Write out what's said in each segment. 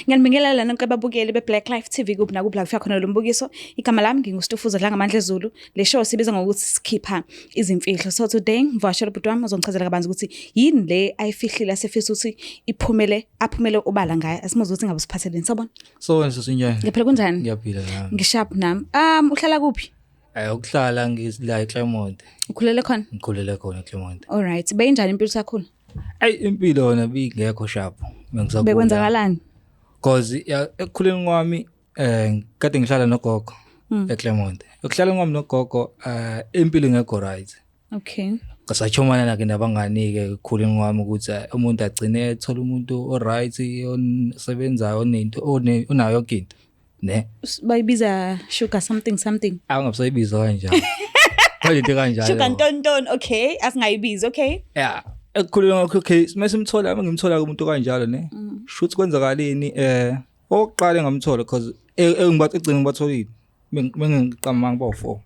Ngiyanibingelela nonke ababukeli be-Black Life TV kuphi nakuphi la kufika khona lo mbukiso. Igama lami nginguStufuza Dlangamandla Zulu. Le show sibiza ngokuthi sikhipha izimfihlo. So today ngivakashela ubhuti wami ozongichazela kabanzi ukuthi yini le ayifihlile asefisa ukuthi iphumele aphumele obala ngayo. Asimuzwe ukuthi ngabe usiphatheleni. Sawubona. So sisinyana. Ngiyaphila kunjani? Ngiyaphila nami. Ngisharp nami. Uhlala kuphi? Ukuhlala ngila eClermont. Ukhulele khona? Ngikhulele khona eClermont. All right. Beyinjani impilo usakhula? Ayi impilo yona bingekho sharp. Bengisakhula. Bekwenzakalani? Cause ekukhuleni kwami kade ngihlala nogogo eClermont. Ekuhlaleni kwami nogogo impilo ingekho right. Okay. Ngasachomana nake nabangani ke ekukhuleni kwami ukuthi umuntu agcine ethola umuntu o right osebenzayo onento onayo yonke into. Ne? Bayibiza sugar something something. Angabisayibiza kanjalo. Manje into kanjalo. Sugar ntonton, okay, asingayibizi, okay. Yeah. Ekukhuleni kwakho okay, mase simthola ngimthola umuntu kanjalo ne. Shuthi kwenzakaleni okokuqala engamthola because engibathi egcina ngibatholile. Bengiqamba ngiba 4.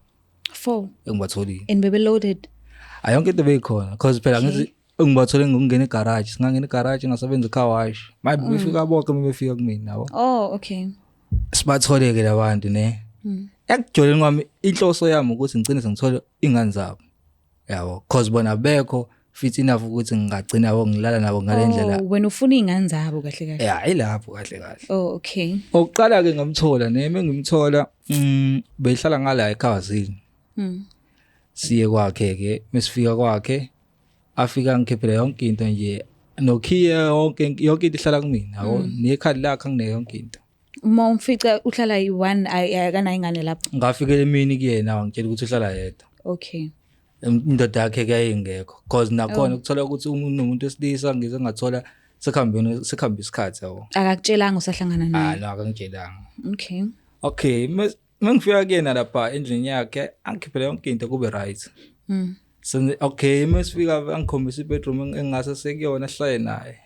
4 engibatholile. And bebe loaded. Ayonke into beyikhona because phela ngithi engibathole ngokungena egarage, singangena egarage ngasebenza car wash. Manje befika bonke befika kumina yabo. Oh, okay. Sibathole ke labantu ne. Ekujoleni kwami inhloso yami ukuthi ngigcine sengithole ingane zabo. Yabo, cause bona bekho fit enough ukuthi ngingagcina yabo ngilala nabo ngale ndlela. Oh, wena ufuna izingane zabo kahle kahle. Yeah, ilapho kahle kahle. Oh, okay. Oqala ke ngamthola nemi ngimthola behlala ngala eKhawazini. Siye kwakhe ke mesifika kwakhe afika ngikhiphele yonke into nje nokhiye yonke yonke into ihlala kumina yabo nekhadi lakhe angine yonke into. Uma umfica uhlala yi-one akanayo ingane lapho. Ngafikela emini kuyena wangitshela ukuthi uhlala yedwa. Okay. Indoda yakhe kayingekho because nakhona ukuthola ukuthi umuntu nomuntu wesilisa ngize ngathola sekuhambeni sekuhamba isikhathi yabo. Akakutshelanga usahlangana naye. Ah no akangitshelanga. Okay. Okay, mengifika kuyena lapha endlini yakhe angikhiphele yonke into kube right. So okay mesifika angikhombisa ibedroom engase sekuyona sihlale naye.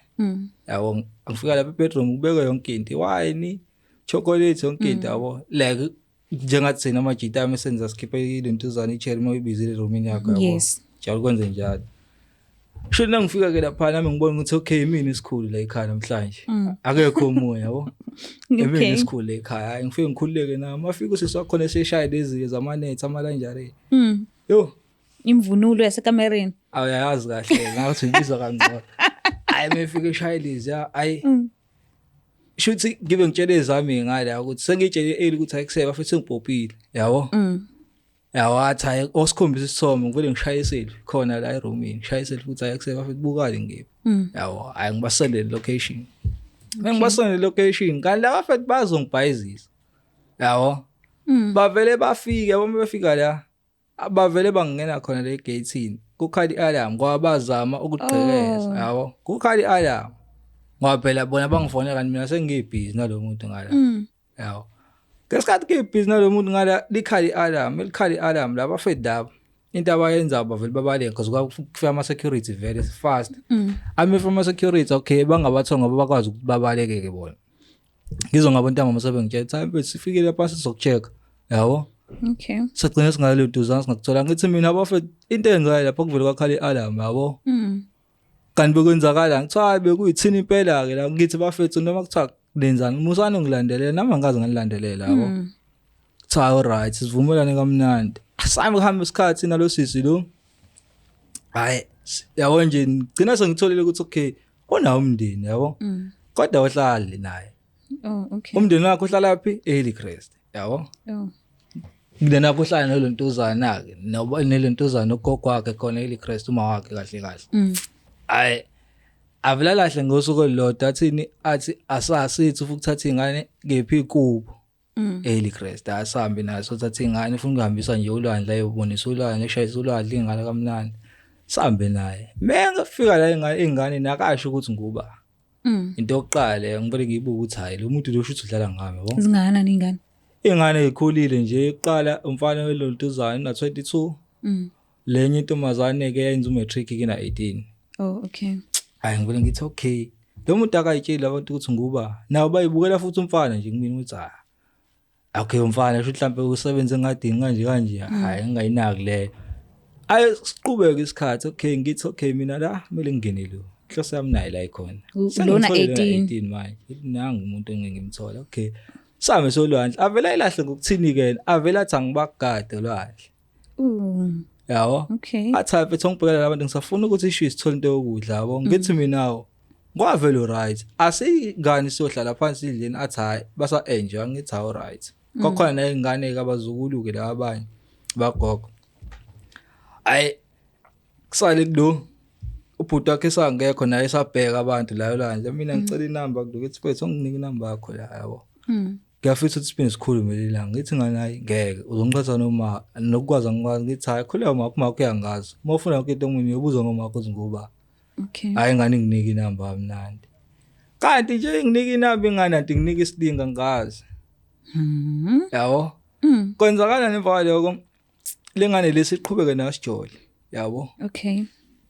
Yabo ngifika lapha ebedroom kubekwe yonke into, wine, chocolate yonke into yabo. Like njengathi thina amajita ami senza sikhiphe ilentuzana icherry mawuyibizile roomini yakho yabo. Yes. Njalo kwenze njalo. Sho nangifika ke lapha nami ngibona ukuthi okay imini isikhulu la ekhaya namhlanje. Akekho omunye yabo. Imini Okay. isikhulu la ekhaya. Hayi ngifike ngikhululeke nami. Mafika usisi wakhona eseshaya lezi zamanethi amalanjare. Yo, Imvunulo yasekamereni. awuyazi kahle ngathi uyibizwa kangcono. Hayi mefika eshaya lezi hayi. Shuthi ngibe ngitshele ezami ngala ukuthi sengitshele early ukuthi ayikuseba futhi sengibhobhile yabo. Yawathi hayi osikhombisa isithombe ngivele ngishaye iselfie khona la eroomini ngishaye iselfie ukuthi ayikuseba futhi bukale ngiphi. Yabo hayi ngibasendele location. Mengibasendele location kanti laba futhi bazongibhayizisa. Yabo. Bavele bafike yabo befika la bavele bangena khona le gate-ini kukhala i-alarm ngoba bazama ukugqekeza yabo kukhala i-alarm ngoba phela bona bangifonela kanti mina sengibhizi nalo muntu ngala yabo ngesikhathi ngibhizi nalo muntu ngala likhala i-alarm likhala i-alarm laba fed laba into abayenzayo bavele babaleke because kwakufika ama-security vele fast ame from ama-security okay bangabathola ngoba bakwazi ukuthi babaleke ke bona ngizwa ngabantama sebengitshela ukuthi hayi mfethu sifikile lapha sizokucheck yabo. Okay. Sagcina singaluduzana singakuthola ngithi mina abafethu into eyenzakala lapha kuvele kwakhala i-alarm yabo. Kanti bekwenzakala ngithiwa hayi bekuyithini impela ke la ngithi bafethu noma kuthiwa nenzani musani ngilandelela nami angikaze nganilandelela yabo. Kuthiwa all right sivumelane kamnandi. Sami kuhamba isikhathi nalo sisi lo. Hayi yabo nje ngigcina sengitholile ukuthi okay unawo umndeni yabo. Kodwa uhlali naye. Oh, okay. Umndeni wakhe uhlala phi? eHillcrest yabo. Oh. Umndeni wakhe uhlala nelontuzana ke noba nelontuzana ugogo wakhe khona eHillcrest uma wakhe kahle kahle. Hayi avela lahle ngosuku olulodwa athini athi asasithi ufuna ukuthatha ingane kephi kubo. eHillcrest asambe naso thatha ingane ufuna ukuhambisa nje ulwandle ayobonisa ulwandle eshayisa ulwandle ingane kamnandi. Sambe naye. Mengafika la ingane ingane nakasho ukuthi nguba. Into yokuqala ngivele ngiyibuka ukuthi hayi lo muntu lo shuthi udlala ngami yabo. Zingakanani ingane? Ingane ikhulile nje iqala umfana welontuzana una 22. Lenye intombazane ke yenza umatric ke na 18. Oh, okay. Hayi ngivele ngithi okay. Lo muntu akayitsheli abantu ukuthi nguba. Nawo bayibukela futhi umfana nje kumina ukuthi ah. Okay umfana sho mhlambe usebenza engadini kanje kanje hayi ngingayinaki leyo. Ayi siqhubeke isikhathi okay ngithi okay mina la kumele ngingene lo. Inhloso yami nayo la ikhona. Lona Sengimtholile lona 18. 18 manje. Ngithi nangu umuntu engeke ngimthola. Okay. Same solwandle. Avela ayilahle ngokuthini ke yena? Avela athi angibagade olwandle. Yabo? Okay. Athi hayi mfethu ngibhekela labantu ngisafuna ukuthi isho sithole into yokudla yabo. Ngithi mina awu kwavele right. Asingani siyohlala phansi idleni athi hayi basa enjoy ngithi hawu right. Kwakhona nezingane ke abazukulu ke laba abanye bagogo. Hayi kusale kulo ubhuti wakhe esangekho naye esabheka abantu la olwandle mina ngicela inamba kulo ngithi mfethu onginike inamba yakho la yabo. Ngiyafisa ukuthi siphinde sikhulume lelanga ngithi ngani hayi ngeke uzongiqhatha noma nokukwazi angikwazi ngithi hayi khuleka makho makho uyangazi uma ufuna yonke into omunye uyobuza ngomakho ukuthi ngoba Okay. hayi ngani nginike inamba kamnandi kanti nje nginike inamba ingane anti nginike isilinga ngazi yabo kwenzakala nemva kwaloko lengane lesiqhubeke nayo sijole yabo Okay.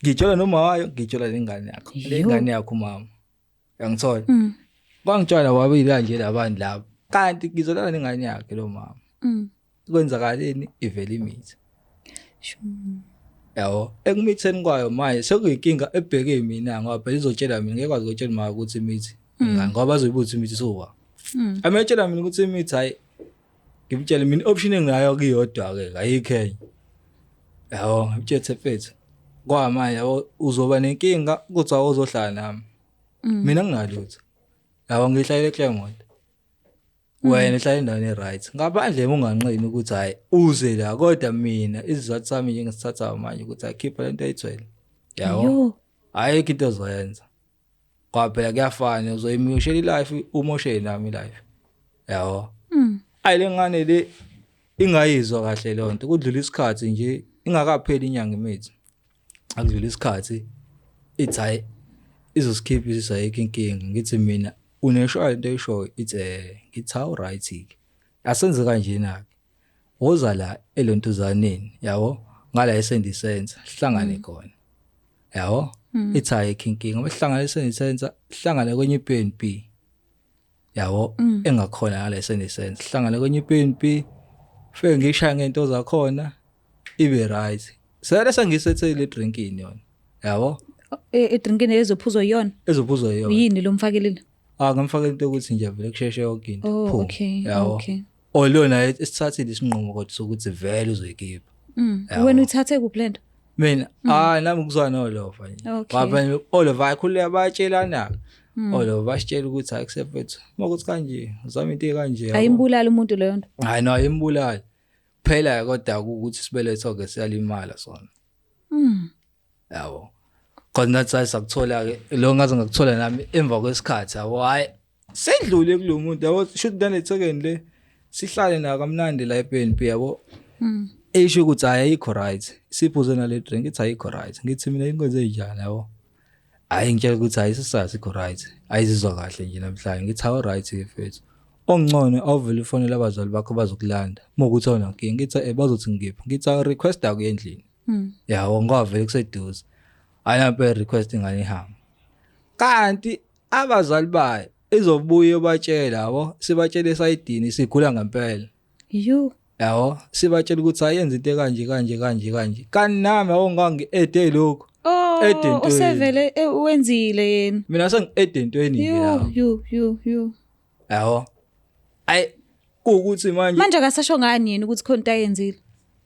ngijola noma wayo ngijola lengane yakho Yo. lengane yakho mama uyangithola kwangitshela wabili kanje labantu laba kanti ngizolala nengane yakhe lo mama kwenzakaleni ivele imithi Sure. yabo ekumitheni kwayo manje sekuyinkinga ebheke mina ngoba phela izotshela mina ngeke kwazi ukutshela mama ukuthi imithi ingane ngoba bazoyibuza imithi sowa ametshela mina ukuthi imithi hayi ngimtshele mina option enginayo kuyodwa ke ayikho enye yabo ngimtshele mfethu kwamanje yabo uzoba nenkinga ukuthi awuzohlala nami mina ngingalutho yabo ngihlalele eClermont wena uhlala endaweni e-right ngaphandle uma unganqeni ukuthi hhayi uze la kodwa mina isizathu sami nje engisithathayo manje ukuthi akhipha lento ayithwele yabo Yo. ayikho into ozoyenza ngoba phela kuyafana uzoyimoshela ilife umoshele nami ilife yabo ayi le ngane le ingayizwa kahle leyo nto kudlula isikhathi nje ingakapheli inyanga imithi akudlula isikhathi ithi hayi izosikhipha isisu ayikho inkinga ngithi mina uneshoyo into oyishoyo ithi ngithi hawu right ke asenze kanjena ke woza la elontuzaneni yabo ngala esendisenza sihlangane khona yabo ithi ayikho inkinga masihlangane esendisenza sihlangane kwenye i-BNB yabo engakhona ngala esendisenza sihlangane kwenye i-BNB fike ngishaya ngento zakhona ibe right sele sengisethele drinkini yona yabo Edrinkini ezophuzo yona. ezophuzwa yona Yini lo mfakelile? ah ngamfakela into yokuthi nje vele kusheshe yonke into Oh, Phu, okay. yabo Okay. or lona esithathile isinqumo kodwa sokuthi vele uzoyikhipha Yabo. Wena uyithathe kuphi lento? Mina hayi nami kuzwa nolova nje. Okay. Ngoba olova akhululeka bayatshelana. Olova basitshela ukuthi hayi kusefethu. Uma kuthi kanje uzama into kanje. yabo. Ayimbulali umuntu leyo nto. Hayi no ayimbulali. Phela kodwa ukuthi isibeletho ke siyalimala sona. Yabo. Cause nathi saye sakuthola ke lo ngaze ngakuthola nami emva kwesikhathi yabo hayi sendlule kulo muntu yabo shoot down second le sihlale na kamnandi la ePNP yabo. Esho ukuthi hayi ayikho right siphuze nale drink ithi ayikho right ngithi mina inkonzo enjani yabo hayi ngitshela ukuthi hayi sisazi ikho right ayizizwa kahle nje namhlanje ngithi awu right ke mfethu ongcono awuvele ufonele abazali bakho bazokulanda uma ukuthi awunankinga ngithi bazothi ngiphi ngithi awu request akuye endlini yabo ngoba vele kuseduze ayampe request ingane ihambe kanti abazali bayo izobuye ubatshela yabo sibatshele esayidini sigula ngempela Yo. yabo sibatshela ukuthi ayenze into kanje kanje kanje kanje kanti nami awongangi ede lokho Oh, Ede entweni. usevele wenzile yena. mina sengi-ede entweni nje Yo, lapho yo, yo, yo. yabo ayi kuwukuthi manje Manje akasasho ngani yena ukuthi khona into ayenzile?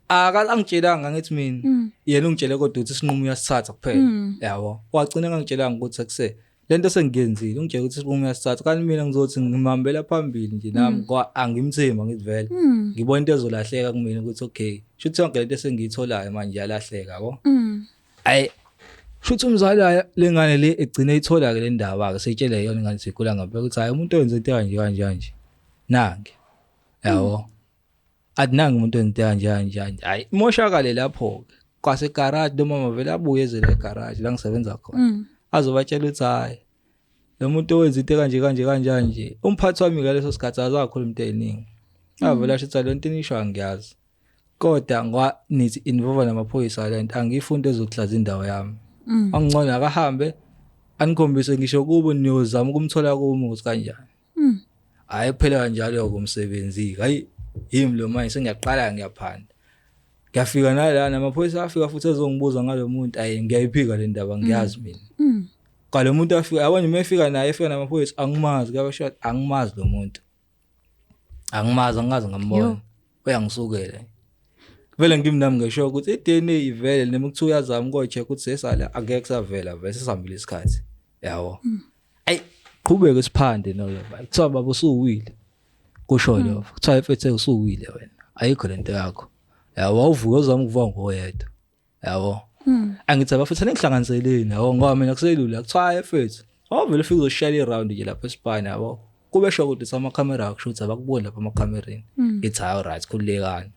akangitshelanga ngithi mina yena ungitshele kodwa ukuthi isinqumo uyasithatha kuphela yabo wagcina engangitshelanga ukuthi akuse lento sengiyenzile ungitshele ukuthi isinqumo uyasithatha kanti mina ngizothi ngimhambela phambili nje nami kwa angimthemba ngithi vele ngibona into ezolahleka kumina ukuthi okay shuthi yonke lento esengiyitholayo manje iyalahleka yabo ayi shuthi umzali wayo lengane le egcine ithola ke le ndaba ke seyitshele yona ingane sigula ngempela ukuthi hayi umuntu owenza into kanje kanje kanje nange yabo athi nangi umuntu wenza into kanje kanje kanje hayi imoshakale lapho ke kwase garage lo mama vele abuye eze la egarage la ngisebenza khona azobatshela ukuthi hayi lo muntu owenza into kanje kanje kanje kanje umphathi wami ngaleso sikhathi azakhuluma into eziningi avele asho ukuthi le nto enisho angiyazi kodwa ngoba nithi involve namaphoyisa lento angiyifuni ezokuhlaza indawo yami angcono akahambe anikhombise ngisho kubo niyozama ukumthola kumo ukuthi kanjani hayi kuphela kanjalo kumsebenzi hayi yimi lo manje sengiyaqala ngiyaphanda ngiyafika nala namaphoyisa afika futhi ezongibuza ngalo muntu ayi ngiyayiphika le ndaba ngiyazi mina. Kwalo muntu afika yabo nje mefika naye efika namaphoyisa angimazi kuyabasho angimazi lo muntu. Angimazi angikaze ngambona. Uyangisukela. Vele ngimi nami ngisho ukuthi i-DNA ivele noma kuthiwa uyazama uko-check ukuthi sesala angeke kusavela vele sesihambile isikhathi. Yabo. Ayi qhubeke siphande no kuthiwa baba usuwile. Kusho lo kuthiwa mfethu usuwile wena. Ayikho lento yakho. Yabo wawuvuka uzama ukuvuka ngoyedwa. Yabo. Angithi abafethu ningihlanganiseleni yabo ngoba mina kuselula kuthiwa hayi mfethu. Awuvele ufike uzoshayela i-round nje lapha esipani yabo. Kube sho ukuthi amakhamera akusho ukuthi abakuboni lapha amakhamereni. Ngithi hayi right khululekani.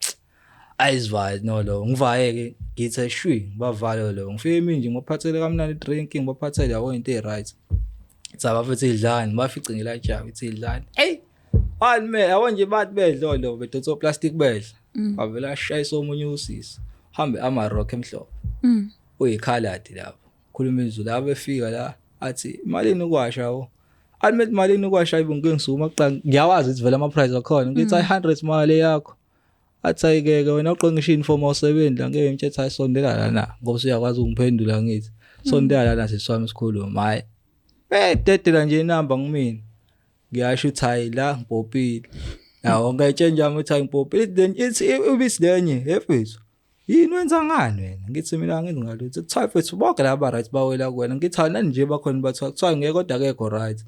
Ayizivaye no lo ngivaye ke ngithe shwi ngibavale lo ngifike emini nje ngibaphathele kamnandi drink ngibaphathele yabo into e-right. Saba futhi idlani bafice ngelantshi yabo ithi idlani. Hey Wani me yabo nje bathi bedla lo bedonsa plastic bedla. Bavela ashayisa omunye usisi. Hambe ama rock emhlophe. Uyikhaladi lapho. Khuluma izulu la befika la athi malini ukwasha wo. Athi malini ukwasha ayibo ngike ngisukuma kuqala ngiyawazi ukuthi vele ama price akhona. Ngithi ayi 100 mali yakho. Athi ayikeke wena ugqoke ngisho uniform awusebenzi la ngeke ngitshe hayi sondela lana ngoba usuyakwazi ukungiphendula ngithi sondela lana sisi wami sikhuluma hayi bededela nje inamba ngimina ngiyasho ukuthi hayi la ngibhopile yawo ngayitshenja wami ukuthi hayi ngibhopile then ithi ibisi lenye yefethu yini wenza ngani wena ngithi mina angenzi ngalutho kuthiwa mfethu bonke laba right bawela kuwena ngithi hayi nani nje bakhona bathiwa kuthiwa ngeke kodwa akekho right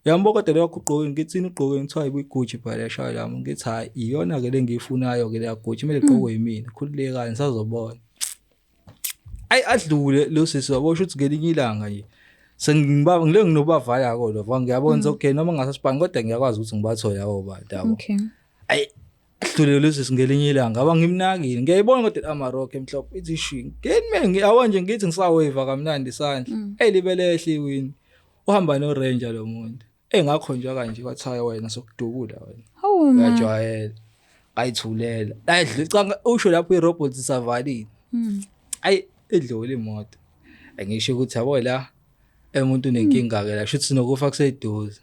Yambo kodwa leyo ugqoke ngithini ugqoke ngithiwa ibuyi-Gucci phela leshaya lami ngithi hayi iyona ke lengiyifunayo ke leya Gucci kumele igqokwe yimina khululekani sazobona. Ayi adlule lo sisi wabosho ukuthi ngelinye ilanga nje sengiba ngile nginobavala ko lo ngiyabona ukuthi okay noma ngasasibhangi kodwa ngiyakwazi ukuthi ngibathole labo bantu yabo. Okay. Ayi adlule lo sisi ngelinye ilanga abangimnakile ngiyayibona kodwa amarok emhlophe ithi shi ngeni mina yabo nje ngithi ngisawave kamnandi isandla elibelehle iwini. Uhamba no Ranger lo muntu. Engakhonjwa kanje kwathiwa wena sokudubula wena. Hawu ma. Uyajwayela. Ayithulela. Ayidlula usho lapho irobot isavalile. Ayi idlule imoto. Angisho ukuthi yabo la emuntu unenkinga ke la shuthi sinokufa kuseduze.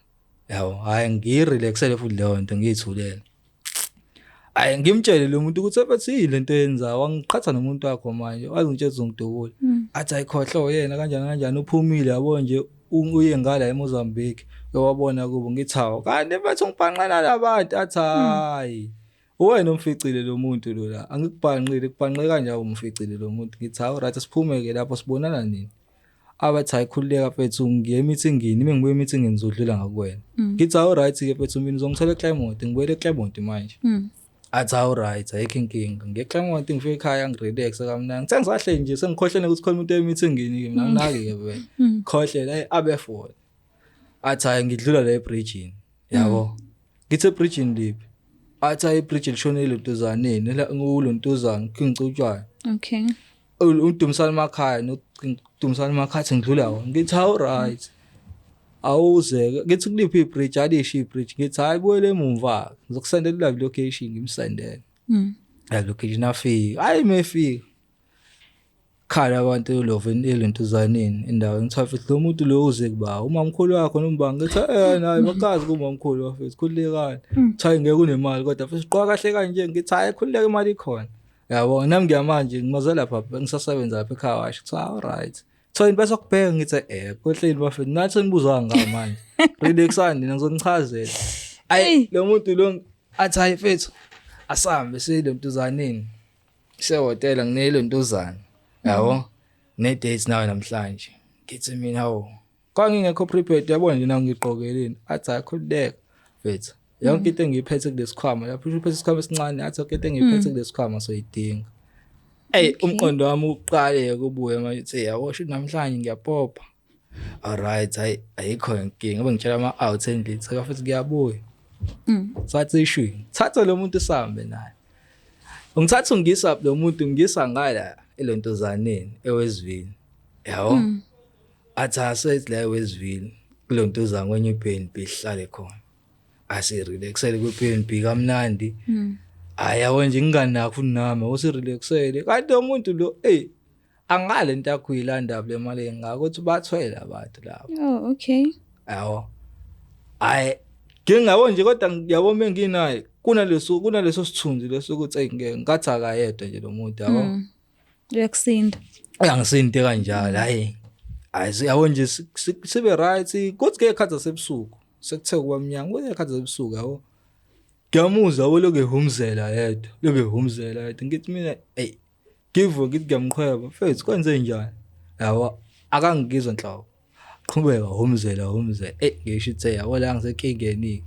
Yabo hayi ngirelaxele futhi leyo nto ngiyithulela. Ayi ngimtshele lo muntu ukuthi ebethi yini lento yenzayo wangiqhatha nomuntu wakho manje wazingitshela uzongidubula. Athi ayikhohlwa yena kanjani kanjani uphumile yabo nje uye ngala eMozambique uyowabona kubo ngithi hawo kanti bathi ungibhanqela labantu athi hayi wena umficile lo muntu lo la angikubhanqile kubhanqe kanjani umficile lo muntu ngithi hawu right siphume ke lapho sibonana nini abathi hayi khululeka mfethu ngiye emithingini uma ngibuye emithingini ngizodlula ngakuwena ngithi hawu right ke mfethu mina uzongithola eClermont ngibuyele eClermont manje athi hawu right ayikho inkinga ngiye eClermont ngifike ekhaya ngirelax kamnandi ngithe ngisahleli nje sengikhohlene ukuthi khona umuntu emithingini ke mina nginaki ke vele khohlele ayi abe fona athi hayi ngidlula la ebridgini yabo ngithi ebridgini liphi athi hayi ibridge lishonele lontuzaneni la ngulontuzana kingicutshwayo Okay. Udumisana emakhaya nodumisana emakhaya athi ngidlula wona ngithi hawu right awuze ngithi kuliphi ibridge alisho ibridge ngithi hayi buyele emumva ngizokusendela live location ngimsendele live location afika hayi mefika khala abantu love elentuzaneni endaweni ngithiwa futhi lo muntu lo uze kuba umamkhulu wakho noma ngithi eh naye bakazi kumamkhulu wafethu khululekani kuthiwa ngeke unemali kodwa futhi siqoka kahle kanje ngithi hayi khululeka imali ikhona yabo nami ngiyamanje ngimaze lapha ngisasebenza lapha ekhaya washo kuthiwa all right kuthiwa yini bese kubheka ngithi eh kohleli bafethu nathi senibuza kangaka manje relaxani nina ngizonichazela ayi lo muntu lo athi hayi mfethu asambe sile ntuzaneni sehhotela nginele ntuzana yabo ne dates nawe namhlanje ngithi mina hawu kwangingekho prepared yabona nje nami ngigqokeleni athi hayi khululeka mfethu yonke into engiyiphethe kulesikhwama lapho usho uphethe isikhwama esincane athi yonke into engiyiphethe kulesikhwama soyidinga Ey umqondo wami uqale kubuye manje uthi yabo sho namhlanje ngiyapopha alright hayi ayikho inkinga ngoba ngitshela ama out endlini seka futhi kuyabuya sathi shwi thatha lo muntu sihambe naye ungithatha ungisa lo muntu ngisa ngala elontozaneni ewezivini yabo athi asethi la ewezivini kulontozana kwenye iBNB ihlale khona asirelaxele kwi-BNB kamnandi hayi yabo nje nginganakho nami usirelaxele kanti lo muntu lo ey angale into yakho uyilanda le mali engaka ukuthi bathwele abantu labo Oh, okay. yabo hayi ngingabo nje kodwa yabo menginaye kunaleso sithunzi leso ukuthi ey ngeke ngathi akayedwa nje lo muntu yabo Uyakusinda. Uyangisinda kanjalo hayi. Hayi, yabo nje sibe right, kuthi ke ekhathi zasebusuku sekuthe kuba mnyama, kuthi ekhathi zasebusuku yabo ngiyamuzwa yabo lokhu ehumzela yedwa, lokhu ehumzela yedwa. Ngithi mina ey, ngivuke ngithi ngiyamqhweba, mfethu kwenze njani, yabo akangizwa nhlobo, qhubeka humzela humzela. Ey, ngisho ithe yabo la ngisenkingeni,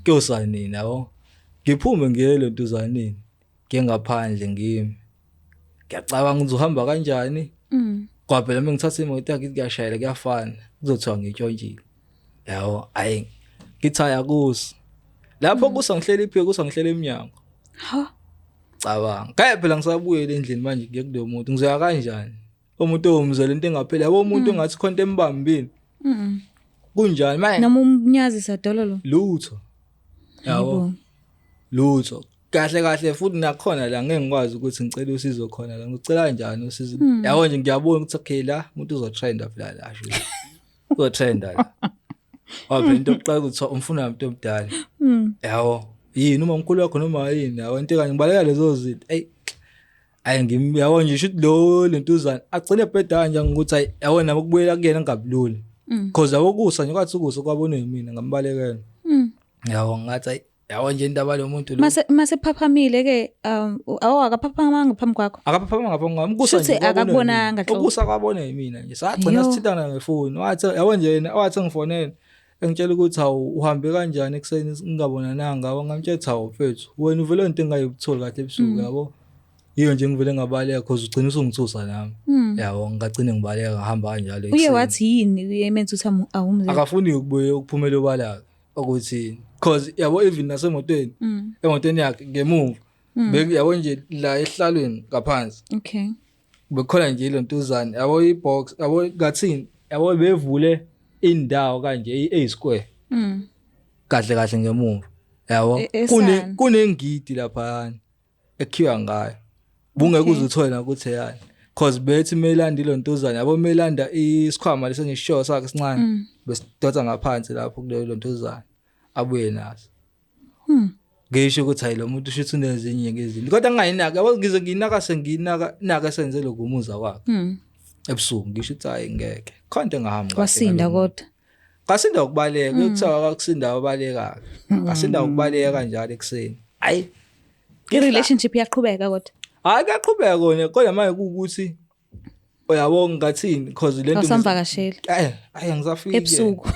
kuyosanini yabo, ngiphume ngiye lentuzaneni, ngiye ngaphandle ngimi, ngiyacabanga ukuthi uhamba kanjani. Kwaphela uma ngithatha imoto yakhe ngiyashayela kuyafana, kuzothiwa ngitshontshile yabo. Ayi, ngithi ayakusa lapho kusa ngihleli iphi, kusa ngihleli eminyango. Ha. Cabanga kaye phela ngisabuyela endlini manje, ngiye kulo muntu, ngizoya kanjani umuntu owumzela into engapheli yabo, umuntu ongathi khonto embambile. Kunjani manje? Noma umnyazisa dololo. Lutho yabo. Hayibo. Lutho kahle kahle, futhi nakhona la ngeke ngikwazi ukuthi ngicele usizo khona la, ngicela kanjani usizo yabo nje? Ngiyabona ukuthi okay, la umuntu uzotrenda phela la, sho uzotrenda la. Waphela into yokuqala ukuthi umfuna umuntu omdala yabo, yini uma umkhulu wakho noma yini yabo, into kanye ngibaleka lezo zinto. Ey, ayi, ngim yabo nje, shuthi lo lentuzana agcine ebheda kanje ngokuthi ayi yabo, nami ukubuyela kuyena ngabulula, cause yabo kusa nje kwathi ukusa kwabonwe yimina ngambalekela yabo, ngathi ayi yabo nje indaba lo muntu lo. Mase phaphamile ke, awu, akaphaphamanga phambi kwakho? Akaphaphama ngaphambi kwami kusa. Shuthi nje kwabonwe akakubonanga yimina. nhlobo. Ukusa kwabonwe yimina nje, sagcina sithintana ngefoni, wathi yabo nje yena wathi ngifonele engitshela ukuthi hawu, uhambe kanjani ekuseni ngingabonananga yabo. Ngamtshela ukuthi hawu mfethu, wena uvele into engayibutholi kahle ebusuku yabo, yiyo nje ngivele ngabaleka cause ugcina usungithusa nami yabo, ngagcine ngibaleka ngahamba kanjalo Uye ekuseni. Wathi yini emenza ukuthi awumzele? Akafuni ukubuye ukuphumela obala ukuthi cause yabo even nasemotweni, emotweni yakhe ngemuva yabo nje la ehlalweni ngaphansi bekukhona nje ilontuzane yabo, i-box yabo, ngathini yabo, bevule indawo kanje i-A square kahle kahle ngemuva yabo. Esani? Kunengidi laphayana ekhiwa ngayo, bungeke uze uthole nakuthi eyani, cause bethi melanda ilontuzane yabo, melanda isikhwama lesengisho sakhe esincane, besidonsa ngaphansi lapho kuleyo lontuzane abuye naso. Ngisho ukuthi hayi, lo muntu shuthi unezinye izinto kodwa ngingayinaki yabo, ngize nginaka senginaka naka senze lokumuza kwakhe ebusuku, ngisho ukuthi hayi, ngeke khona into engahamba kahle Wasinda ngalo muntu. kodwa. Ngasinda ukubaleka, kuthiwa akusinda ubaleka, ngasinda ukubaleka kanjalo ekuseni, hayi. I-relationship iyaqhubeka kodwa? Hayi, kuyaqhubeka kona, kodwa manje kuwukuthi uyabo ngathini, because lento Awusamvakasheli? Eh, ayi, angisafiki. Ebusuku.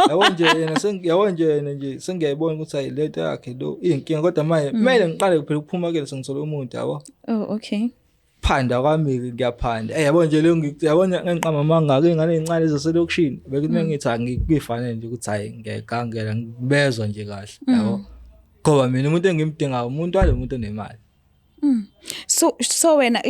Yabo nje yena yabo nje yena nje sengiyayibona ukuthi hayi, lento yakhe lo iyinkinga, kodwa manje kumele ngiqale kuphela ukuphuma kuyena sengithola umuntu yabo. Oh, okay. Phanda kwami ngiyaphanda, eh yabo nje leyo yabona ngiqamba amanga ke, ingane ezincane zaselokishini bekuthi mengithi angikuyifanele nje ukuthi hayi, ngiyayigangela, ngibezwa nje kahle yabo, ngoba mina umuntu engimdingayo umuntu walo muntu onemali. So wena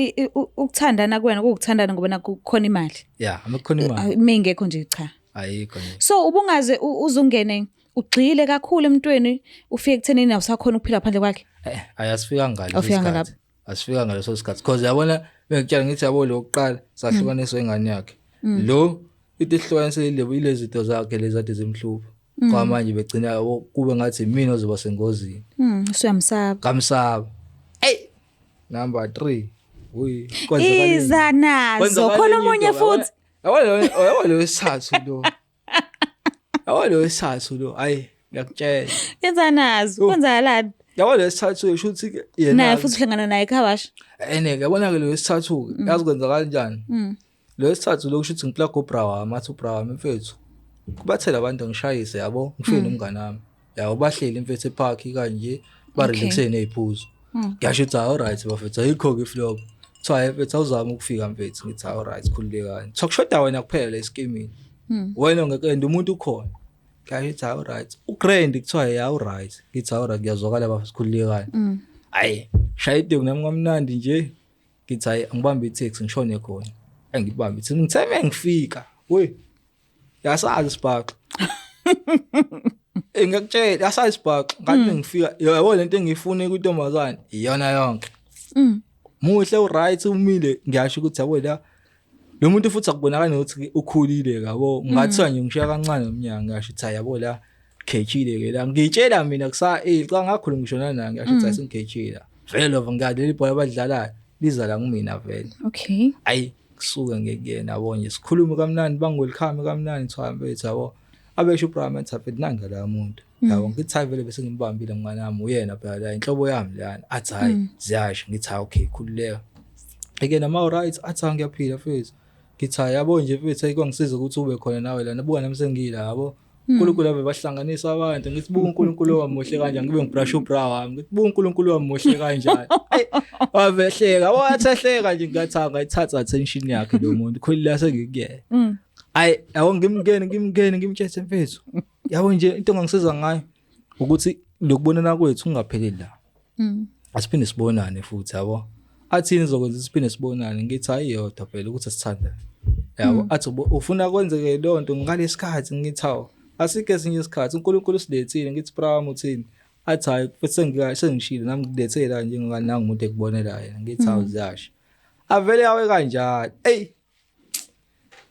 ukuthandana kuwena kuwukuthandana ngoba nakho kukhona imali? Ya, amakhona imali. Mengekho nje cha? Ayikho nje. So ubungaze uzungene ugxile kakhulu emntweni, ufike ekuthenini awusakhona ukuphila phandle kwakhe? Eh, ayasifika ngaleso Awufika sikhathi. ngalapho. Asifika ngaleso sikhathi because yabona bengitshela ngithi yabo lo kuqala sahlukaniswa ingane yakhe lo, into ehlukanise ile zinto zakhe lezi ade zimhlupha, kwamanje begcina yabo kube ngathi mina ozoba sengozini. Usuyamsaba. Kamsaba. Ey, number 3, uyi Iza nazo khona omunye futhi. Yabo lo wesithathu lo, yabo lo wesithathu lo, ayi, ngiyakutshela. Iza nazo. Oh. Kwenzakalani? Yabo lo wesithathu sho ukuthi yena Naye futhi uhlangana naye ekhawasha? Ene yabona ke lo wesithathu ke, yazi kwenza kanjani lo wesithathu lo? Kusho ukuthi ngiplug ubra wami, athi ubra wami, mfethu kubathela abantu ngishayise yabo, ngifike nomngane wami yabo, bahleli mfethu epark kanje, ba relaxe neziphuzo. Ngiyasho ukuthi all right bafethu, ayikho ke flop. Kuthiwa hayi mfethu, awuzama ukufika mfethu. Ngithi all right, khululekani. Kuthiwa kushoda wena kuphela eskimini, wena ngeke and umuntu ukhona. Ngisho ukuthi all right, ugrand, kuthiwa ya all right. Ngithi all right, ngiyazwakala bafethu, khululekani. Hayi, shaya ideku nami kamnandi nje. Ngithi hayi, angibambe i-taxi ngishone khona. Angibambe ithi ngithe ngifika we, yasazi isibhaxo. Eh, ngiyakutshela, yasazi isibhaxo. Ngathi ngifika, yabo lento engiyifune kwintombazane iyona yonke. Muhle, uright, umile, ngiyasho ukuthi yabo la lo muntu futhi akubonakali nokuthi ukhulile yabo, ngathiwa nje ngishiya kancane umnyaka, ngisho ukuthi hayi yabo la khethile ke la, ngitshela mina kusa eh cha ngakhuluma ngisho nana, ngisho ukuthi asingikhethile la vele lova, ngiyadlela ibhola abadlalayo liza la kumina vele. Ayi. Kusuke ngekuyena yabo nje sikhulume kamnandi bangiwelcome kamnandi kuthiwa mfethu yabo. Abesho uBrahman mfethu nanga la muntu. Yabo ngithi hayi vele bese ngimbambile mngani wami uyena phela la inhlobo yami leyana. Athi hayi ziyasho ngithi hayi okay khululeka. Eke nama right athi hayi ngiyaphila mfethu. Ngithi hayi yabo nje mfethu ayikongisiza ukuthi ube khona nawe lana buka nami sengila yabo. uNkulunkulu ave bahlanganisa abantu ngithi buka uNkulunkulu wami muhle kanjani ngibe ngibrush ubra wami ngithi buka uNkulunkulu wami muhle kanjani ayi wavehleka wathehleka nje ngathi angayithatha attention yakhe lo muntu khulila sengikuyena ayi yabo ngimngene ngimngene ngimtshele mfethu yabo nje into ongangisiza ngayo ukuthi lokubonana kwethu kungapheleli la asiphinde sibonane futhi yabo athini izokwenza siphinde sibonane ngithi hayi yodwa phela ukuthi sithandane yabo athi ufuna kwenzeke leyo nto ngalesikhathi ngithi hawu asikho esinye isikhathi uNkulunkulu usilethile ngithi pram uthini athi hayi futhi sengishilo nami ngilethela nje nangumuntu ekubonela yena ngithi hawu ziyasha avele yawe kanjalo eyi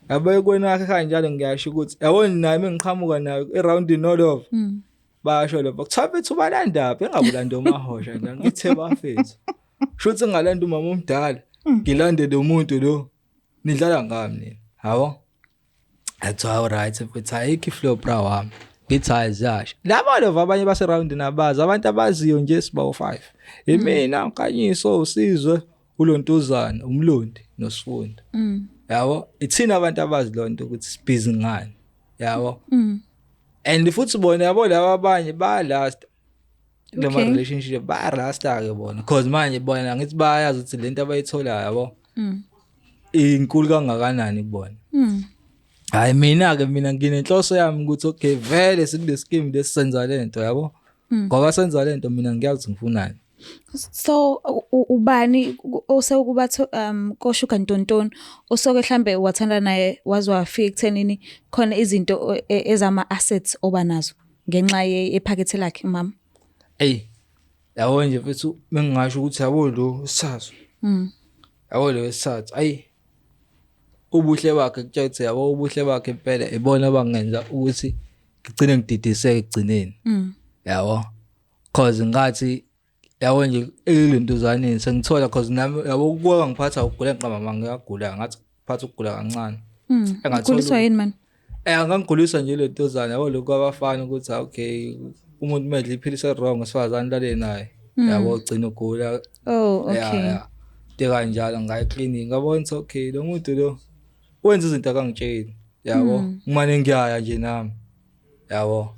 yabo ekweni wakhe kanjalo ngiyasho ukuthi yabo naye mengiqhamuka nayo eround nolova basho lapho kuthiwa mfethu ubalandaphi engabulanda umahosha nje ngithe bafethu shuthi ngalanda umama omdala ngilande lo muntu lo nidlala ngami nina yabo athi all right mfethu ayikho iflow bra wami ngithi hayi ziyasha laba lova abanye baseround nabazi abantu abaziyo nje siba u5 imina uNkanyiso usizwe ulontuzana umlondi nosifundo yabo ithina abantu abazi lonto ukuthi sibhizi ngani yabo and futhi bona yabo laba abanye ba last kulama relationship ba rasta ke bona because manje bona ngithi bayazi ukuthi lento abayitholayo yabo inkulu kangakanani kubona hayi mina ke mina nginenhloso yami ukuthi okay vele sikule scheme lesisenza lento yabo ngoba senza lento mina ngiyazi ngifunani So ubani osekuba koshuga ntontoni osoke mhlambe wathanda naye waze wafika ekuthenini khona izinto ezama assets oba nazo ngenxa yephakethe lakhe umama? Ey yabo nje mfethu mengingasho ukuthi yabo lo isithathu. Yabo lo isithathu ayi ubuhle bakhe kutshela ukuthi yabo ubuhle bakhe impela ibona bangenza ukuthi ngigcine ngididiseke ekugcineni. Yabo cause ngathi yabo nje elentuzaneni sengithola cause nami yabo kuwa ngiphatha ukugula ngiqamba manga ngiyagula ngathi phatha ukugula kancane. Engathola Uguliswa yini man? Angangigulisa nje lentuzana yabo lokhu abafana ukuthi okay umuntu medla iphilisi wrong esifazane lale naye. Yabo ugcina ugula. Oh okay. Yeah. Into kanjalo ngaya clinic ngabona ukuthi okay lo muntu lo wenza izinto akangitsheli. Yabo ngimane ngiyaya nje nami. Yabo.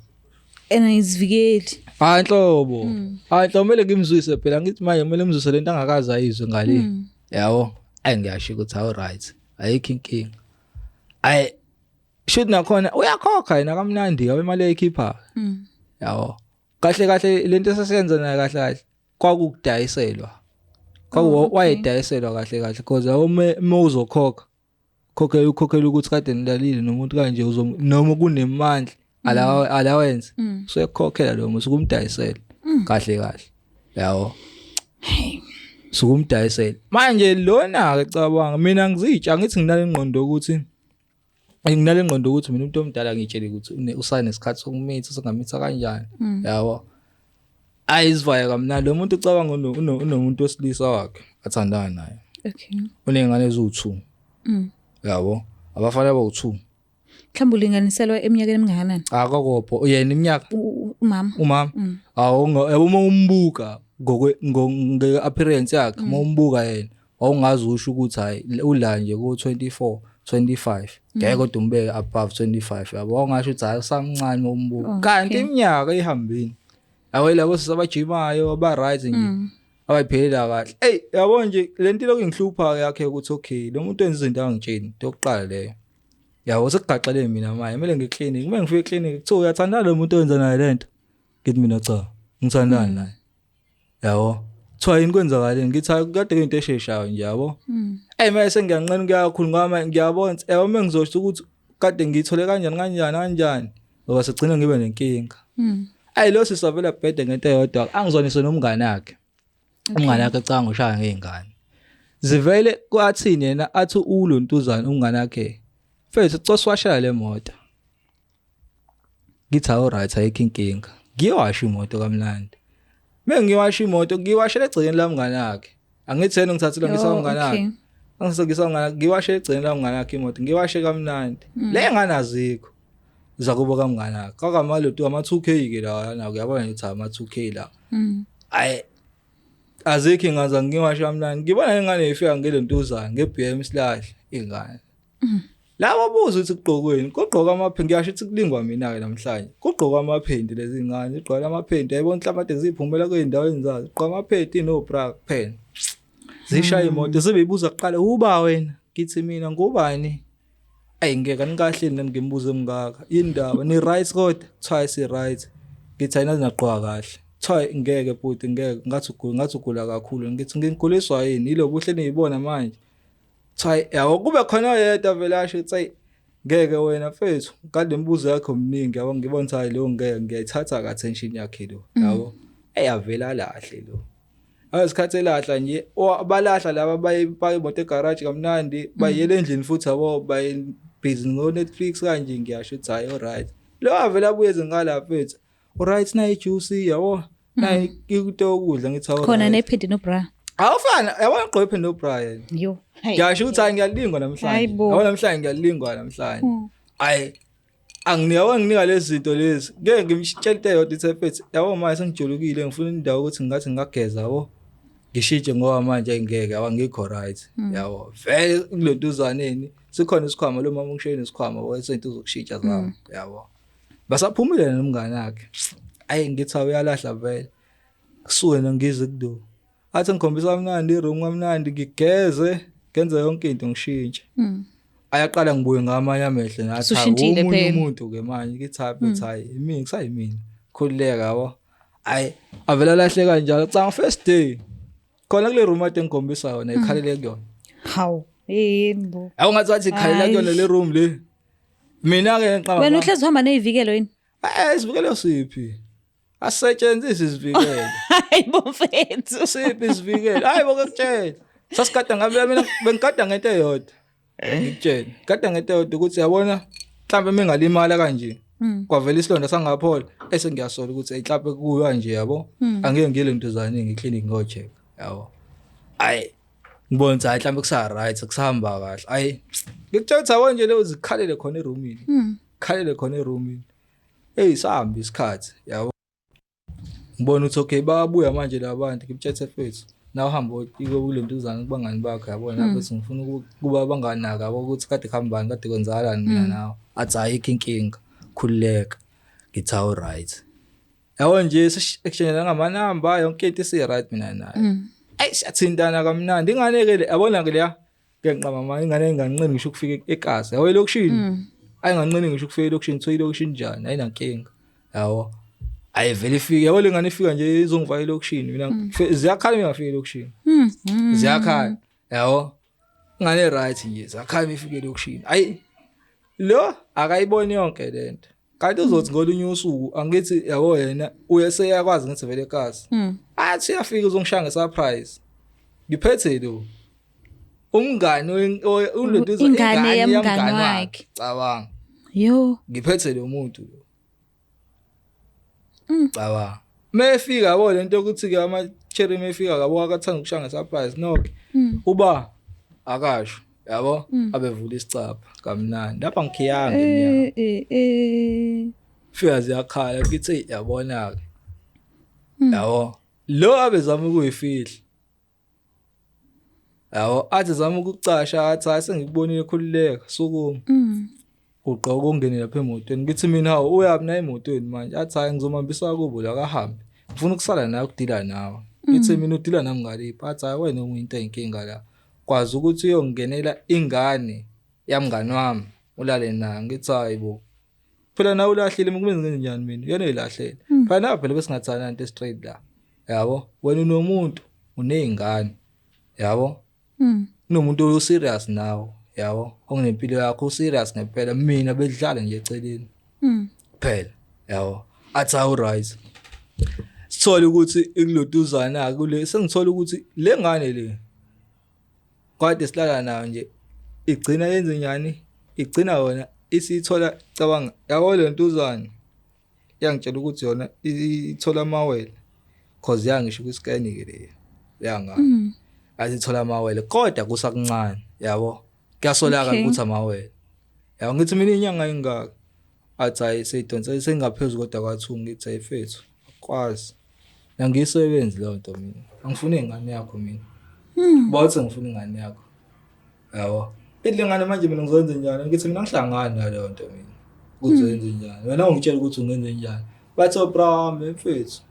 And ayizivikeli. Hayi nhlobo. Hayi nhlobo kumele ngimzwise phela ngithi manje kumele ngimzwise lento angakaze ayizwe ngale. Yabo. Ayi ngiyasho ukuthi awu right. Ayikho inkinga. Ayi shoot nakhona uyakhokha yena kamnandi yabe imali ayikhipha. Yabo. Kahle kahle lento esasiyenza naye kahle kahle kwakukudayiselwa. Kwaku wayedayiselwa kahle kahle because awume uzokhokha khokhela ukhokhela ukuthi kade nilalile nomuntu kanje uzo noma kunemandla alawa alawenze usuyakukhokhela lo muntu usukumdayisela kahle kahle yabo sukumdayisela manje lona ke cabanga mina ngizitsha ngithi nginale ngqondo ukuthi nginale ngqondo ukuthi mina umuntu omdala ngitshele ukuthi usanesikhathi sokumitha usengamitha kanjani yabo ayizivaya kamnandi lo muntu ucabanga unomuntu wesilisa wakhe athandana naye okay uney'ngane eziwu-2 yabo abafana abawu-2 Mhlawumbe ulinganiselwa eminyakeni emingakanani? Akakopho yena iminyaka Umama. Umama. Awu yabo uma umbuka ngokwe nge appearance yakhe uma umbuka yena wawungazi usho ukuthi hayi ula nje ku 24 25 ngeke kodwa umbeke above 25 yabo wawungasho ukuthi hayi usamncane uma umbuka kanti iminyaka ihambile yabo labo sisabajimayo aba right nje abayiphelela kahle ey yabo nje lento lokhu ingihlupha yakhe ukuthi okay lo muntu wenza izinto angitsheni into yokuqala leyo yabo sekugaxele mina manje kumele ngiclinic kumele ngifike eclinic kuthiwa uyathandana lo muntu owenza naye lento ngithi mina cha ngithandana naye yabo kuthiwa yini kwenzakaleni ngithi hayi kade kuyinto esheshayo nje yabo eyi manje sengiyanqena ukuya kakhulu ngoba ngiyabona ukuthi yabo uma ngizosho ukuthi kade ngiyithole kanjani kanjani kanjani ngoba segcina ngibe nenkinga ayi lo sisavela bhede ngento eyodwa angizwanise nomngane wakhe umngane wakhe ecanga ushaya ngey'ngane zivele kwathini yena athi ulontuzana umngane wakhe mfethu coswashela le moto ngithi awu right ayikho inkinga ngiyowasha imoto kamnandi mengiwasha imoto ngiwashela egcekeni lamngane wakhe angithi yena ngithathile ngisa umngane wakhe. Angisokisa ngana ngiwashe egcini la mngane wakhe imoto, ngiwashe kamnandi. Le ngane azikho. Zakubo kamngane wakhe. Kwakamalotu ama 2K ke la na uyabona nje ukuthi ama 2K la. Hayi azikho ingane ngiwashe kamnandi. Ngibona ingane ifika ngelentuzana ngeBM silahle ingane. Labo buza ukuthi kugqokweni, kugqoka amaphenti ngiyasho ukuthi kulingwa mina ke namhlanje. Kugqoka amaphenti lezi ngane, igqoka amaphenti yayibona inhlabathi ziphumela kwezindaweni zazo. Gqoka amaphenti no bra kuphela. Zishaya imoto sebeyibuza kuqala uba wena ngithi mina ngubani? Ayi ngeke anikahleni nani ngimbuzo emngaka. Indaba ni right kodwa kuthiwa si right. Ngithi ayinazi nagqoka kahle. Kuthiwa ngeke bhuti ngeke ngathi ugula ngathi ugula kakhulu. Ngithi ngiguliswa yini? Ilobuhle niyibona manje. Kuthiwa yabo kube khona oyedwa vele asho ukuthi ayi ngeke wena mfethu kade imibuzo yakho mningi yabo ngibona ukuthi hayi lo ngeke ngiyayithatha ka attention yakhe lo yabo. Eyavela alahle lo. Ayisikhathi elahla nje balahla laba bayipaka imoto egarage kamnandi bayiyela endlini futhi yabo bayi busy ngo Netflix kanje ngiyasho ukuthi hayi alright. Lo avela abuye ezingala mfethu. Alright nayi juice yabo nayi into yokudla ngithi awu Khona nephedi no bra. Awufana yabona ugqoke iphedi no bra yena. Yo. Hayi. Ngiyasho ukuthi hayi ngiyalingwa namhlanje. Hayibo. Yabona namhlanje ngiyalingwa namhlanje. Hayi anginika nginika lezi zinto lezi. Ngeke ngimtshele into eyodwa ithe mfethu yabo manje sengijulukile ngifuna indawo ukuthi ngathi ngingageza yabo. Ngishintshe ngoba manje ngeke awangikho right yabo. Vele kulontuzaneni sikhona isikhwama lo mama ungishiye nesikhwama wesinto uzokushintsha zami yabo. Basaphumile nomngane wakhe. Ayi ngithi awuyalahla vele. Kusuke ngize kulo. Athi ngikhombisa kamnandi iroom kamnandi ngigeze ngenze yonke into ngishintshe. Ayaqala ngibuye ngamanye amehlo nathi Usushintshile omunye phela. umuntu ke manje ngithi hayi mfethu hayi imina kusayimina. Khululeka yabo. Ayi avela lahleka kanjalo cha first day. Khona kule room ade ngikhombisa yona ikhalele kuyona. Hawu. Yini bo. Awu ngathi wathi ikhalela Hayi. kuyona le room le. Mina ke ngiqaba. Wena uhlezi uhamba nezivikelo yini? Eh isivikelo siphi? Asetshenziswe isivikelo. Hayi bo mfethu. Siphi isivikelo? Hayi bo kutshela. Sasikade ngabe mina bengikade ngento eyodwa. Ngikutshela. Kade ngento eyodwa ukuthi yabona mhlambe mengalimala kanje. Kwavela isilonda sangaphola ese ngiyasola ukuthi mhlambe kuyiwa nje yabo. Angeke ngiyele into zaningi eclinic ngocheck yabo. Ayi ngibona ukuthi hayi mhlambe kusa right kusahamba kahle. Ayi ngikutshela ukuthi yabo nje leyo zikhalele khona eroomini. Khalele khona eroomini. Hey sahamba isikhathi yabo. Ngibona ukuthi okay bayabuya manje labantu ngimtshethe mfethu. Nawe uhamba kulentuzana kubangani bakho yabona mfethu ngifuna ukuba abangani nabo yabo ukuthi kade kuhambani kade kwenzakalani mina nawe. Athi ayikho inkinga khululeka. Ngithi awu right. Yabo nje seshenjana ngamanamba yonke into isi right mina naye. Ayi siyathintana kamnandi ingane ke le yabona ke leya ngiyanqaba mama ingane enganqeni ngisho ukufika ekasi yabo elokishini. Ayinganqeni ngisho ukufika elokishini kuthiwa ilokishini njani ayinankinga. Yabo. Ayivele ifike yabo lengane ifika nje izongifaka elokishini mina ziyakhala ngingafika elokishini. Ziyakhala yabo. Ingane right nje ziyakhala ifike elokishini. Ayi lo akayiboni yonke lento. Kanti uzothi ngolunye usuku angithi yabo yena uye seyakwazi ngithi vele ekasi. Athi uyafika uzongishaya ngesurprise. Ngiphethe lo. Umngani ulontuza Ingane yomngani wakhe. Cabanga. Yo. Ngiphethe lo muntu lo. Cabanga. Mefika yabo lento yokuthi ke ama cherry mefika yabo akathanda ukushaya ngesurprise no ke. Uba akasho yabo abevula isicapha kamnandi. Lapha ngikhiyanga emnyango. Eh eh. Fika ziyakhala ngithi yabona ke. Yabo lo abezama ukuyifihla. Yabo athi zama ukucasha athi hayi sengikubonile khululeka sukuma. Ugqoka ungene lapha emotweni ngithi mina hawu uyapi na emotweni manje athi hayi ngizomhambisa kubo la kahambe. Ngifuna ukusala nawe ukudila nawe. Ngithi mina udila nami ngaliphi athi hayi wena uyinto eyinkinga la. Kwazi ukuthi uyongenela ingane yamngani wami ulale nayo ngithi hayi bo. Phela nawe ulahlile mina kumele ngenze njani mina uyena oyilahlele. Phela nawe phela besingathana into straight la. Yabo wena unomuntu unezingane yabo. Kunomuntu o serious nawe yabo ongenempilo yakho serious ngempela mina bedlala nje eceleni. Phela yabo athi awu right. Sithole ukuthi ikuloduzana kule sengithola ukuthi le ngane le kade silala nayo nje igcina yenze njani igcina yona isithola cabanga yabo le ntuzana yangitshela ukuthi yona ithola amawele cause yangisho kwiscan ke le yanga. Athi thola amawele kodwa kusakuncane yabo. Kuyasolakala ukuthi amawele. Yabo ngithi mina inyanga ingaka. Athi hayi seyidonsa sengaphezulu kodwa kwathu ngithi ayifethu. Akwazi. Angiyisebenzi leyo nto mina. Angifuni ingane yakho mina. Bathi ngifuna ingane yakho. Yabo. Ithi le ngane manje mina ngizoyenza njani? Ngithi mina ngihlangani naleyo nto mina. Ukuthi uyenze njani? Wena ungitshela ukuthi ungenze njani. Bathi obra mfethu.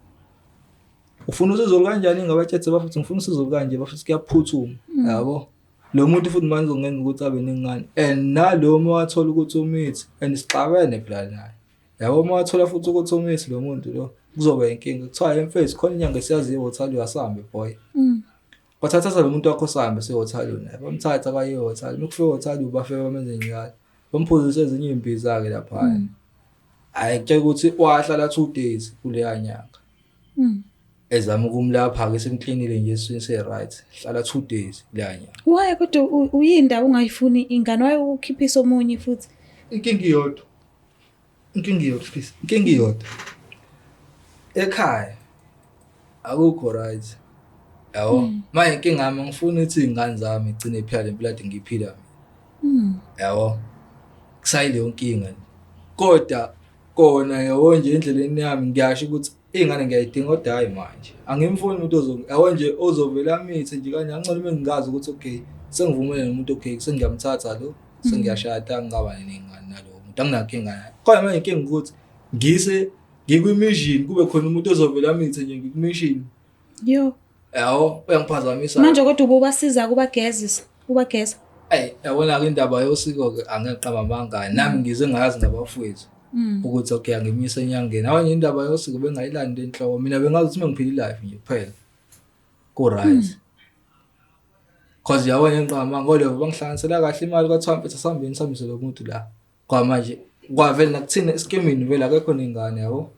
Ufuna usizo kanjani ngabatshethe bafuthi ngifuna usizo kanje bafuthi kuyaphuthuma. Yabo. Lo muntu futhi manje uzongenza ukuthi abe nengane. And nalo uma wathola ukuthi umithi and sixabene phela naye. Yabo uma wathola futhi ukuthi umithi lo muntu lo kuzoba inkinga. Kuthiwa mfethu khona inyanga esiyaziyo hotel asambe boy. Kwathatha lo muntu wakho sihambe siye hotel naye. Bamthatha baye hotel. Mukufika hotel bafika bamenze njalo. Bamphuzisa ezinye izimbiza ke lapha. Hayi kutshela ukuthi wahlala 2 days kuleya nyanga. Ezama ukumlapha ke simklinile nje esiswini se right. Hlala 2 days kuleya nyanga. Why kodwa uyindawo ungayifuni ingane waye ukhiphisa omunye futhi? Inkinga iyodwa. Inkinga iyodwa please. Inkinga iyodwa. Ekhaya akukho right. Yabo manje inkinga yami ngifuna ukuthi izingane zami igcine iphila lempilo ade ngiyiphila mina. Yabo kusayileyo nkinga nje. Kodwa kona yabo nje endleleni yami ngiyasho ukuthi ingane ngiyayidinga kodwa hayi manje. Angimfuni umuntu ozo yabo nje ozovela amithe nje kanje angcono uma ngingazi ukuthi okay sengivumele nomuntu okay sengiyamthatha lo sengiyashada ngingaba nengane nalowo muntu anginankinga naye. Kodwa manje inkinga ukuthi ngise ngikwi-mission kube khona umuntu ozovela amithe nje ngikwi-mission. Yo. Yabo uyangiphazamisa. Manje kodwa ububasiza kubagezisa, ubageza. Ey yabona ke indaba yosiko ke angeqamba amanga nami ngize ngazi ngabafowethu ukuthi okay angimise enyangeni. Abanye indaba yosiko bengayilandi enhloko mina bengazi ukuthi mengiphila life nje kuphela. Ku right. Cause yabona ngiqamba amanga ngoba bangihlanganisela kahle imali kwathiwa mfethu asihambeni sihambise lo muntu la. Kwamanje kwavele nakuthina eskimini vele akekho nengane yabo.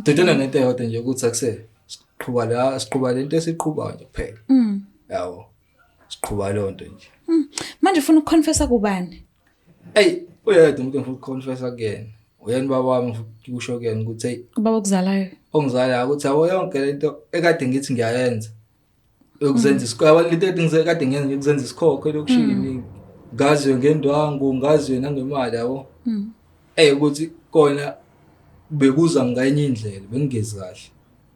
Dodona ngento eyodwa nje ukuthi akuse siqhuba la siqhuba lento esiqhubayo nje kuphela. Yabo. Siqhuba leyo nto nje. Manje ufuna ukuconfessa kubani? Ey uyedwa umuntu engifuna ukuconfessa kuyena. Uyena baba wami ngifuna ukusho kuyena ukuthi hey Ubaba okuzalayo. ongizalayo ukuthi yabo yonke lento ekade ngithi ngiyayenza. Yokuzenza isikho yabo lento ekade ngize kade ngiyenza yokuzenza isikhokho elokushini. Ngaziwe ngendwangu, ngaziwe nangemali yabo. Ey ukuthi kona bekuza ngenye indlela bengingezi kahle.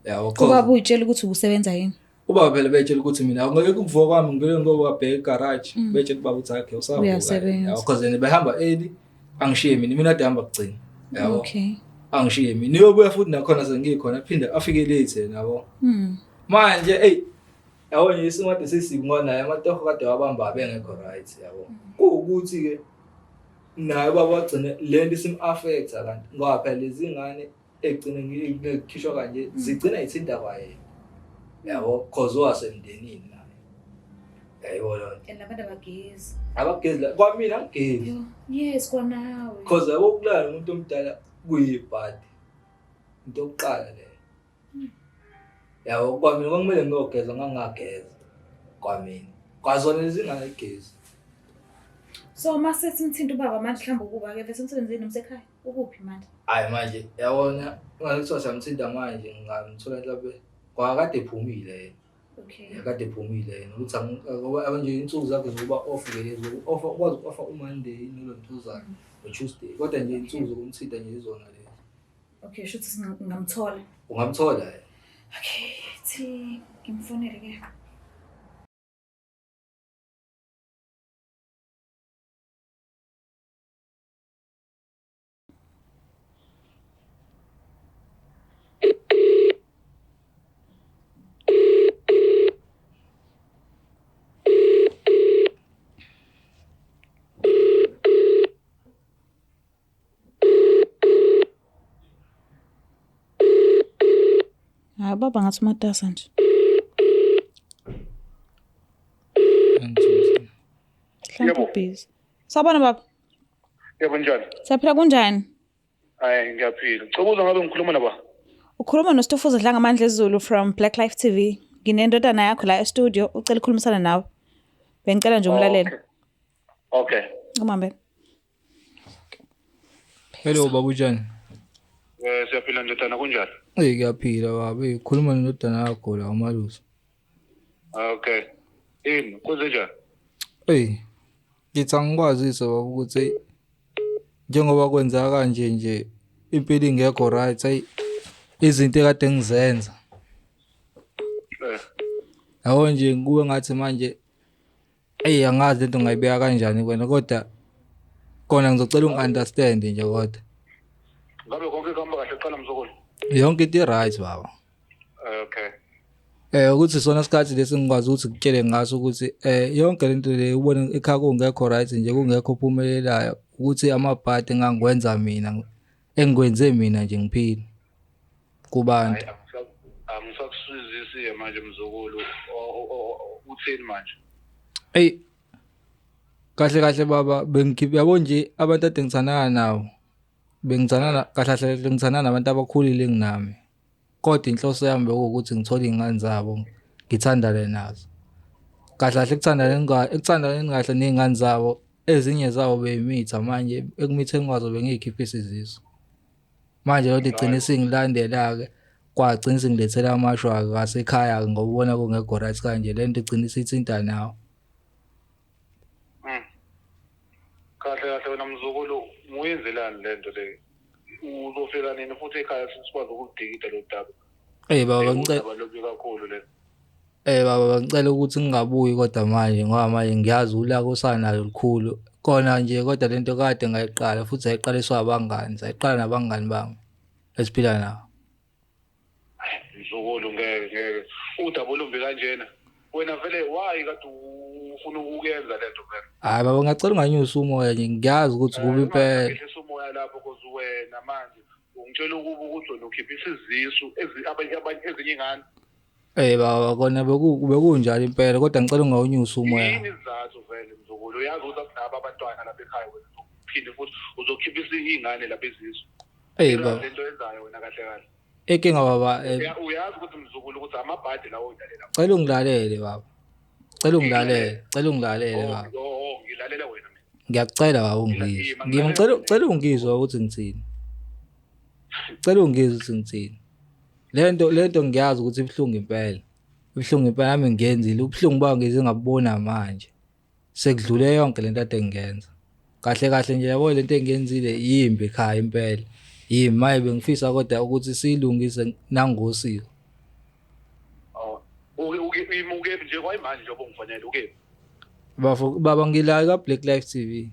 Yabo Ubaba uyitshela ukuthi ubusebenza yini? Ubaba phela betshela ukuthi mina ngeke ukuvuka kwami ngivele ngoba bheka egarage betshela ubaba ukuthi akhe usavuka. Uyasebenza. Yabo cause yena behamba early angishiye mina mina ade hamba kugcina. Yabo. Okay. Angishiye mina. Uyobuya futhi nakhona sengikhona aphinde afike late yena yabo. Manje ey yabo nje isimo kade sisibi ngoba naye amatoho kade wabamba abengekho right yabo. Kuwukuthi ke naye ubaba wagcina lento isim-affecta kanti ngoba phela lezi ngane egcine ngikhishwa kanje zigcina ithinta kwayena. Yabo cause wasemndenini naye. Yayibona loo nto. And abantu abagezi. Abagezi la kwamina angigezi. Yes kwanawe. Cause yabo ukulala nomuntu omdala kuyibhadi. Into yokuqala leyo. Yabo kwamina kwakumele ngiyogeza ngangageza kwamina. Kwazona lezi ngangigezi. So mase simthinta ubaba manje mhlawumbe ukuba ke vese emsebenzini nomsekhaya ukuphi manje? Hayi manje yabona ngakuthiwa siyamthinta manje ngingamthola mhlawumbe kwakade ephumile yena. Okay. Kade ephumile yena ukuthi ngoba nje insuku zakhe zokuba off ke lezi off ukwazi uku-offa uMonday nolontuzana no-Tuesday kodwa nje insuku zokumthinta nje izona lezi. Okay, shuthi singamthola. Ungamthola yena. Okay, thi ngimfonele ke. Hayi baba ngathi umatasa nje. Mhlawumbe Yebo. ubhizi. Sawubona baba. Yebo njani? Siyaphila kunjani? Hayi ngiyaphila. Cela ngabe ngikhuluma naba? Ukhuluma noStofuza Dlangamandla Ezulu from Black Life TV. Nginendodana yakho la e-studio, ucela ukukhulumisana nawe. Bengicela nje umlalele. Okay. Umambe. Hello baba unjani? Eh siyaphila ndodana kunjani? Eh ngiyaphila baba. Eh khuluma nendodana yakho la uMalusi. Okay. Yini, kwenzenjani? Eyi, ngithi angikwazise baba ukuthi eyi njengoba kwenzeka kanje nje impilo ingekho right ayi izinto ekade ngizenza. Eh, Yabo nje kube ngathi manje eyi angazi lento ngayibeka kanjani kuwena kodwa kona ngizocela ungi-understand nje kodwa. Ngabe konke kuhamba kahle kuqala mzukulu? Yonke into i-right baba. Okay. Ukuthi sona sikhathi lesi ngikwazi ukuthi ngikutshele ngaso ukuthi yonke lento le ubone ekhaya kungekho right nje kungekho ophumelelayo ukuthi amabhadi engangikwenza mina engikwenze mina nje ngiphila kubantu. Hayi angisakusizisi manje mzukulu. Uthini manje? Ey kahle kahle baba bengikhipha yabo nje abantu ade ngithandana nabo bengithandana kahle kahle ngithandana nabantu abakhulile kunami. Kodwa inhloso yami bekuwukuthi ngithole iy'ngane zabo ngithandane nazo. Kahle kahle ekuthandaneni ekuthandaneni kahle ney'ngane zabo ezinye zabo beyimitha manje ekumitheni kwazo bengiy'khiphisa izisu. Manje lento igcine isingilandela-ke kwagcina isingilethela amashwa-ke ngasekhaya-ke ngoba ubona kungekho right kanje lento igcine isithinta nawe. Kahle kahle wena mzukulu muyenzelani lento le? Uzofika nini futhi ekhaya sikwazi ukudikida lo daba? Ey baba ngicela Udaba lubi kakhulu le. Eh baba ngicela ukuthi ngingabuyi kodwa manje ngoba manje ngiyazi ulaka osanalo lukhulu. Kona nje kodwa lento kade ngayiqala futhi yayiqaliswa abangani, sayiqala nabangani bami esiphila nabo. Mzukulu ngeke ngeke. Udaba olumbi kanjena. Wena vele why kade ufuna ukuyenza lento vele? Hayi baba ngiyacela unganyusi umoya nje ngiyazi ukuthi kubi impela. Ngehlisa umoya lapho cause wena manje ungitshela ukuba ukuthi wena ukhiphisa izisu abanye ezinye ingane. Eh baba kona bekunjalo impela kodwa ngicela ungawunyusi umoya. Yini isizathu vele mzukulu? Uyazi ukuthi asinabo abantwana lapha ekhaya wena uzophinde futhi uzokhiphisa iy'ngane lapha izisu. Eh baba. Lento oyenzayo wena kahle kahle. Inkinga baba Uyazi ukuthi mzukulu ukuthi amabhadi lawo odalela. Cela ungilalele baba. Cela ungilalele, cela ungilalele baba. Oh, ngilalela wena mina. Ngiyakucela baba ungizwe. Ngicela ungizwe ukuthi ngithini. Cela ungizwe ukuthi ngithini. Lento ngiyazi ukuthi ibuhlungu impela. Ibuhlungu impela nami ngiyenzile. Ubuhlungu bayo ngize ngabubona manje. Sekudlule yonke lento ade ngiyenza. Kahle kahle nje yabo lento engiyenzile yimbi ekhaya impela. Yimi maye bengifisa kodwa ukuthi siyilungise nangosiko. Oh, uke imuke nje kwayimanje njengoba ungifonela uke. Bafo baba ngila ka Black Life TV.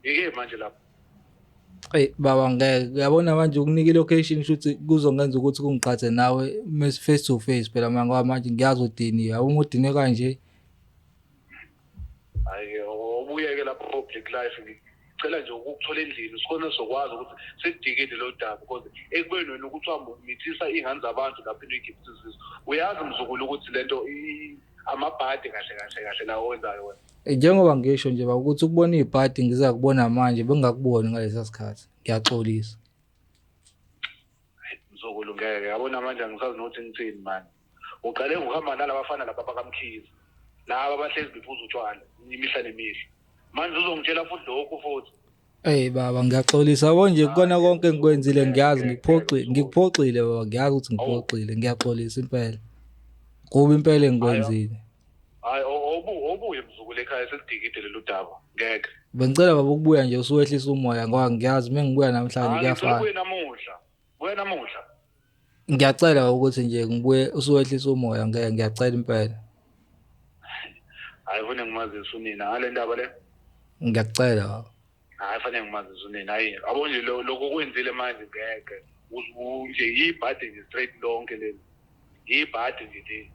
Ike manje lapho. Ey baba ngeke uyabona manje ukunika ilocation shuthi kuzongenza ukuthi kungiqhathe nawe face to face phela manje ngoba manje ngiyazi udiniwe uma udine kanje. Hayi obuyeke lapho Black Life ngicela nje ukukuthola endlini sikhona sizokwazi ukuthi sidikide lo daba because ekubeni wena ukuthi uhamba umithisa iy'ngane zabantu lapho into uyikhiphisa izisu. Uyazi mzukulu ukuthi lento amabhadi kahle kahle kahle lawo owenzayo wena. Njengoba ngisho nje baba ukuthi ukubona ibhadi ngiza kubona manje bengingakuboni ngalesa sikhathi. Ngiyaxolisa. Mzukulu ngeke yabona manje angisazi nokuthi ngithini manje. Uqale ngokuhamba nalabafana laba bakaMkhize. Laba abahlezi bephuza utshwala imihla nemihla. Manje uzongitshela futhi lokhu futhi. Ey baba ngiyaxolisa yabo nje kukona konke engikwenzile ngiyazi ngikuphoxile ngikuphoxile baba ngiyazi ukuthi ngiphoxile ngiyaxolisa impela. Kubi impela engikwenzile. Hayi obuye mzukulu ekhaya sesidikide lolu daba ngeke. Bengicela baba ukubuya nje usuwehlisa umoya ngoba ngiyazi mengibuya namhlanje kuyafana. Ubuye namuhla. Buya namuhla. Ngiyacela ukuthi nje ngibuye usuwehlisa umoya ngeke ngiyacela impela. Hayi fune ngimazise unina ngale ndaba le. Ngiyacela baba. Hayi fanele ngimazise unina hayi yabo nje lokho kwenzile manje ngeke. Nje ibhadi nje straight lonke leli. Ibhadi nje leli.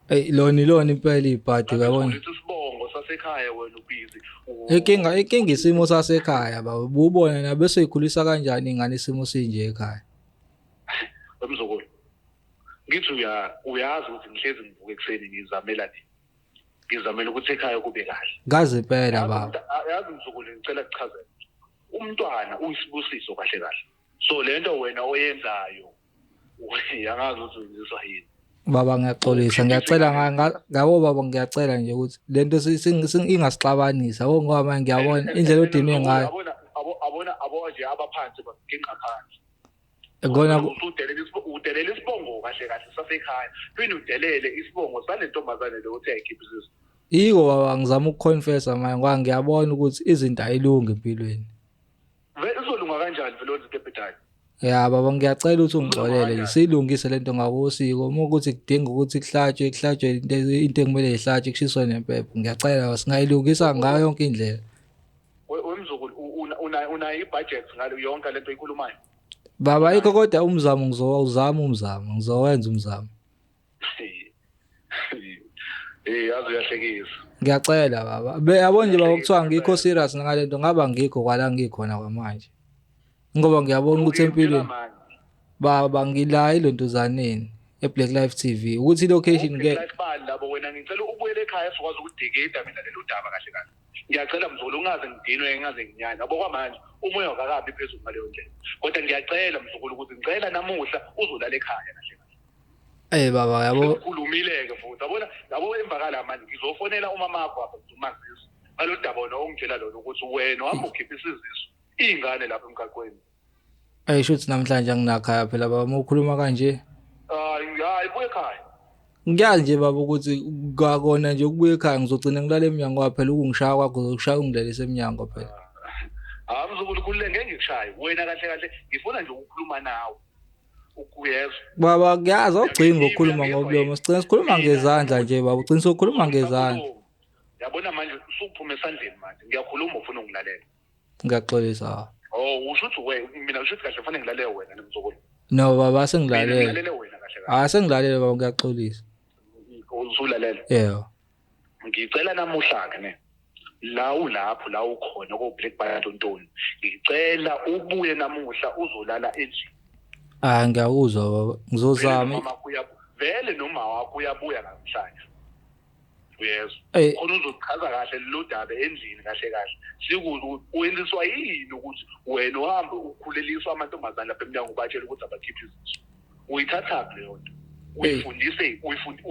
Ey lona ilona impela ibhadi uyabona. Isibongo sasekhaya wena ubhizi. Inkinga isimo sasekhaya baba. Ubona na bese ikhulisa kanjani ingane isimo sinje ekhaya. Mzukulu. Ngithi uyazi ukuthi ngihlezi ngivuka ekuseni ngizamela nini. Ngizamela ukuthi ekhaya kube kahle. Ngazi impela baba. Yazi mzukulu ngicela kuchazele. Umntwana uyisibusiso kahle kahle. So lento wena oyenzayo angazi ukuthi uziswa yini. Baba ngiyaxolisa ngiyacela ngabo baba ngiyacela nje ukuthi lento ingasixabanisa yabo ngoba manje ngiyabona indlela odinwe ngayo. Abona abo nje abaphansi baginqa phansi. Ngona udelela isibongo kahle kahle sasekhaya, phinde udelele isibongo sale ntombazane le uthi ayikhiphe isisu. Yiko baba, ngizama ukuconfessa manje ngoba ngiyabona ukuthi izinto ayilungi empilweni. Vele izolunga kanjani vele wenza into ebhedayo? Ya baba, ngiyacela ukuthi ungixolele nje, siyilungise lento ngakosiko. Uma ukuthi kudinga ukuthi kuhlatshwe, kuhlatshwe into ekumele ihlatshwe, kushiswe nempepho. Ngiyacela baba, singayilungisa ngayo yonke indlela. Wemzukulu, unayo i-budget ngalo yonke lento oyikhulumayo? Baba, ayikho, kodwa umzamo ngizowuzama, umzamo ngizowenza umzamo. Eh, yazi uyahlekisa. Ngiyacela baba. Be yabo nje baba, kuthiwa ngikho serious ngalento, ngaba ngikho kwala ngikhona kwamanje. Ngoba ngiyabona ukuthi empilweni baba ngila ilontuzaneni eBlack Life TV ukuthi location ke Black bani labo. Wena ngicela ubuyele ekhaya sikwazi ukudikida mina lelo daba kahle kahle. Ngiyacela mzukulu, ungaze ngidinwe, ngingaze nginyanye. Yabo, kwamanje umoya wakakabi phezulu ngaleyo ndlela. Kodwa ngiyacela mzukulu ukuthi ngicela namuhla uzolala ekhaya kahle kahle. Eh baba, yabo. Ukhulumile-ke futhi, yabona, yabo, emva kala manje ngizofonela umama wakho apha, ngizomazisa ngalolu daba wena ongitshela lona ukuthi wena uhamba ukhipha isizisu iy'ngane lapha emgaqweni. Eh, shuthi namhlanje anginakhaya phela baba uma ukhuluma kanje. Hayi hayi, buye ekhaya. Ngiyazi nje baba ukuthi kwakona nje ukubuya ekhaya ngizogcina ngilala emnyango waphela, phela ukungishaya kwakho uzokushaya ungilalise emnyango phela. Hayi mzukulu, khulule, ngeke ngikushaye wena. Kahle kahle ngifuna nje ukukhuluma nawe, ukuyezwa? Baba, ngiyazi awugcini ngokukhuluma ngomlomo, sigcina sikhuluma ngezandla nje baba, ugcina sokhuluma ngezandla. Yabona manje usuphuma esandleni manje, ngiyakhuluma, ufuna ungilalela. Ngiyaxolisa. Oh, usho ukuthi we mina, usho ukuthi kahle kufanele ngilalele wena nemzukulu? No baba, sengilalela. Ngilalele wena kahle kahle. Ah, sengilalela baba, ngiyaxolisa. Usulalela? Yebo. Ngicela namuhla ke ne la ulapho la ukhona ko Black Bantontoni, ngicela ubuye namuhla uzolala endlini. Ah, ngiyakuzwa baba, ngizozama. Vele noma wakho uyabuya namhlanje, uyezwa? Khona uzochaza kahle lelo daba endlini kahle kahle, sikuze wenziswa yini ukuthi wena uhambe ukhuleliswa amantombazane lapha emnyango, ubatshela ukuthi abakhiphe izisu. Uyithathaphi leyo nto? Uyifundise?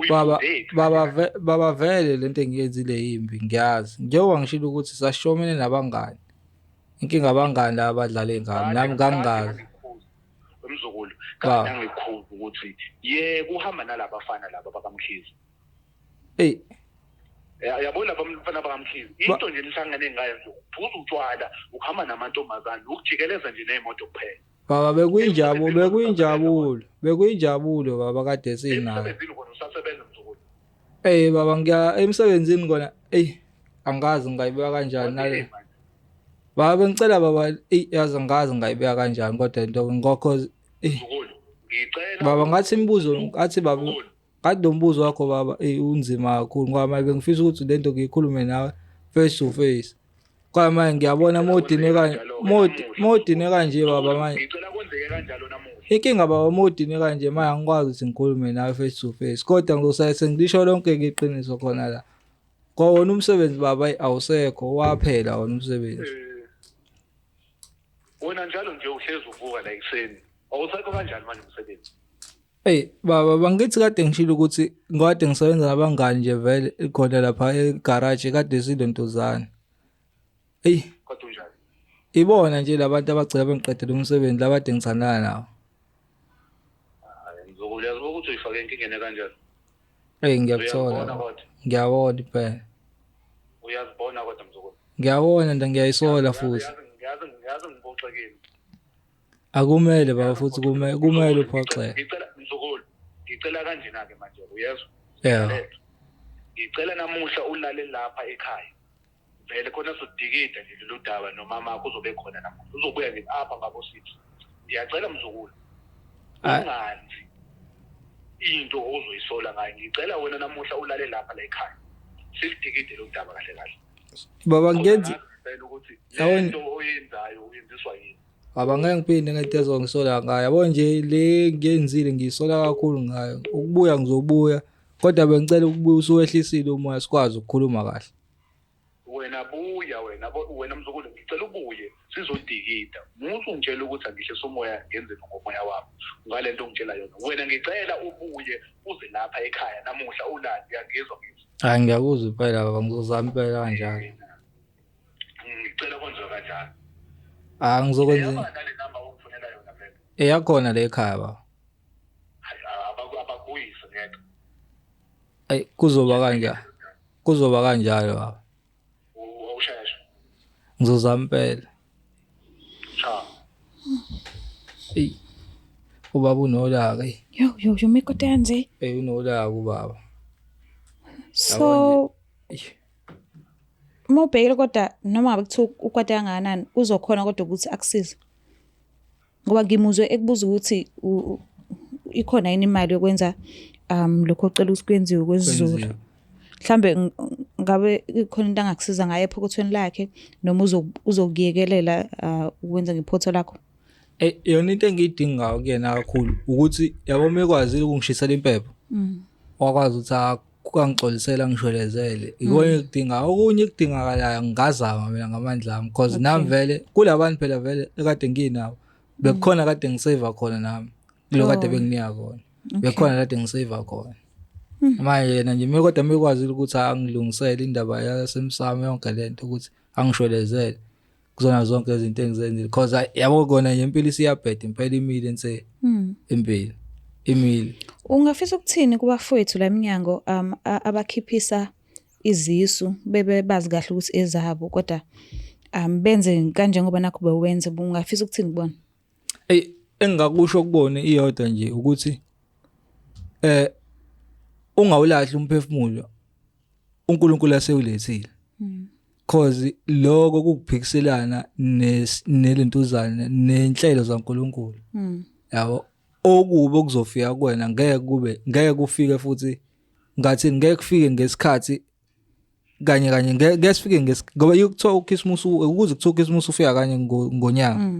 Baba, baba, baba, vele lento engiyenzile yimbi, ngiyazi. Njengoba ngishilo ukuthi sashomene nabangani, inkinga abangani laba abadlale ngami, nami ngangingazi. Mzukulu, kade angikhuza ukuthi ye kuhamba nalabafana laba bakaMkhize. Ey. Yabo, laba mfana bakaMkhize, into nje nihlangane ngayo nje ukuphuza utshwala, ukuhamba namantombazane, ukujikeleza nje ney'moto kuphela. Baba, bekuyinjabulo, bekuyinjabulo, bekuyinjabulo baba kade sinayo. Emsebenzini khona usasebenza, mzukulu? Eh baba, ngiya emsebenzini kona. Ey, angazi ngayibeka kanjani nale. Baba, bengicela baba, ey, yazi angazi ngayibeka kanjani kodwa into ngokho, ey. Mzukulu, ngicela Baba, ngathi imibuzo, ngathi baba, ngathi lo mbuzo wakho baba, ey, unzima kakhulu ngoba manje bengifisa ukuthi lento ngiyikhulume nawe face to face. Kodwa manje ngiyabona modine kanje, modine kanje baba manje. Ngicela kwenzeke kanjalo namuhla. Inkinga baba, modine kanje manje angikwazi ukuthi ngikhulume nawe face to face, kodwa ngizosaye sengilisho lonke iqiniso khona la. Kwawona umsebenzi baba awusekho, waphela wona umsebenzi. Wena njalo nje uhlezi uvuka la ekuseni, awusekho kanjani manje umsebenzi? Ey baba, bangithi kade ngishilo ukuthi ngikade ngisebenza nabangani nje vele khona lapha egarage, kade silontuzana. Ey. Kodwa unjani? Ibona nje labantu abagcina bengiqedela umsebenzi labade ngithandana nabo. Hayi mzukulu, uyazibuka ukuthi uyifake enkingeni kanjani? Ey, ngiyakuthola. Ngiyabona impela. Uyazibona kodwa mzukulu? Ngiyabona nje, ngiyayisola futhi. Ngiyazi ngiphoxekile. Akumele baba, futhi kumele uphoxeke. Ngicela mzukulu, ngicela kanjena ke manje, uyezwa? Yeah. Ngicela namuhla ulale lapha ekhaya. Vele khona sodikida nje lolu daba, nomama wakho uzobe khona namuhla. Uzobuya nje apha ngabo 6. Ngiyacela mzukulu. Unganzi into ozoyisola ngayo. Ngicela wena namuhla ulale lapha la ekhaya. Silidikide lo daba kahle kahle. Baba, ngenzi Phela ukuthi lento oyenzayo uyenziswa yini? Baba, ngeke ngiphinde ngento ezongisola ngayo. Yabo nje le ngiyenzile, ngiyisola kakhulu ngayo. Ukubuya ngizobuya, kodwa bengicela ukubuya usuwehlisile umoya, sikwazi ukukhuluma kahle. Wena buya, wena wena mzukulu, ngicela ubuye sizodikida. Musu ungitshela ukuthi angihlisa umoya, ngenzeni ngomoya wami ngalento ongitshela yona. Wena ngicela ubuye uze lapha ekhaya namuhla ulale, uyangizwa ngithi? Hayi, ngiyakuzwa impela baba, ngizozama impela kanjalo. Ngicela kwenziwe kanjalo. Ah, ngizokwenza. Eyabani le namba ongifonela yona vele? Eyakhona le ekhaya baba. Hayi. Abakuyise ngeke. Ayi, kuzoba kanjalo, kuzoba kanjalo baba. Awusheshe. Ngizozama impela. Cha. Eyi, ubaba unolaka, eyi. Yo yo yo, mikwate kanje. Eyi, unolaka ubaba. So Eish. Uma ubhekile kodwa, noma ngabe kuthiwa ukwate kangakanani, uzokhona kodwa ukuthi akusize, ngoba ngimuzwe ekubuza ukuthi ikhona yini imali yokwenza lokho ocela ukuthi kwenziwe kwesiZulu. Kwenziwe. Mhlambe ngabe ikhona into angakusiza ngayo ephokothweni lakhe, noma uzokuyekelela ukwenza ngephotho lakho? Yona into engiyidingayo kuyena kakhulu ukuthi, yabo, uma ekwazile ukungishisela impepho, wakwazi ukuthi akangixolisela, ngishwelezele, ikona ekudinga. Okunye ekudingakalayo ngingazama mina ngamandla ami, because nami vele kulabantu phela vele ekade nginabo, bekukhona kade ngisave khona nami kulo kade benginika khona, bekukhona kade ngisave khona. Manje yena nje kodwa mekwazile ukuthi angilungisele indaba yasemsamo yonke lento, ukuthi angishwelezele kuzona zonke izinto engizenzile, because yabo kona nje impilo isiyabheda impela, imile nse impilo imile. Ungafisa ukuthini kubafowethu la eminyango abakhiphisa izisu bebe bazi kahle ukuthi ezabo, kodwa benze kanjengoba nakho bewenze? Ungafisa ukuthini kubona? Ey, engingakusho kubona iyodwa nje, ukuthi ungawulahli umphefumulo uNkulunkulu asewulethile, cause lokho kukuphikiselana nelentuzana nenhlelo zaNkulunkulu, yabo. Okubi okuzofika kuwena ngeke kube, ngeke kufike futhi, ngathi ngeke kufike ngesikhathi kanye kanye, ngeke sifike ngoba kuthiwa uChristmas, ukuze kuthiwa uChristmas ufika kanye ngonyaka,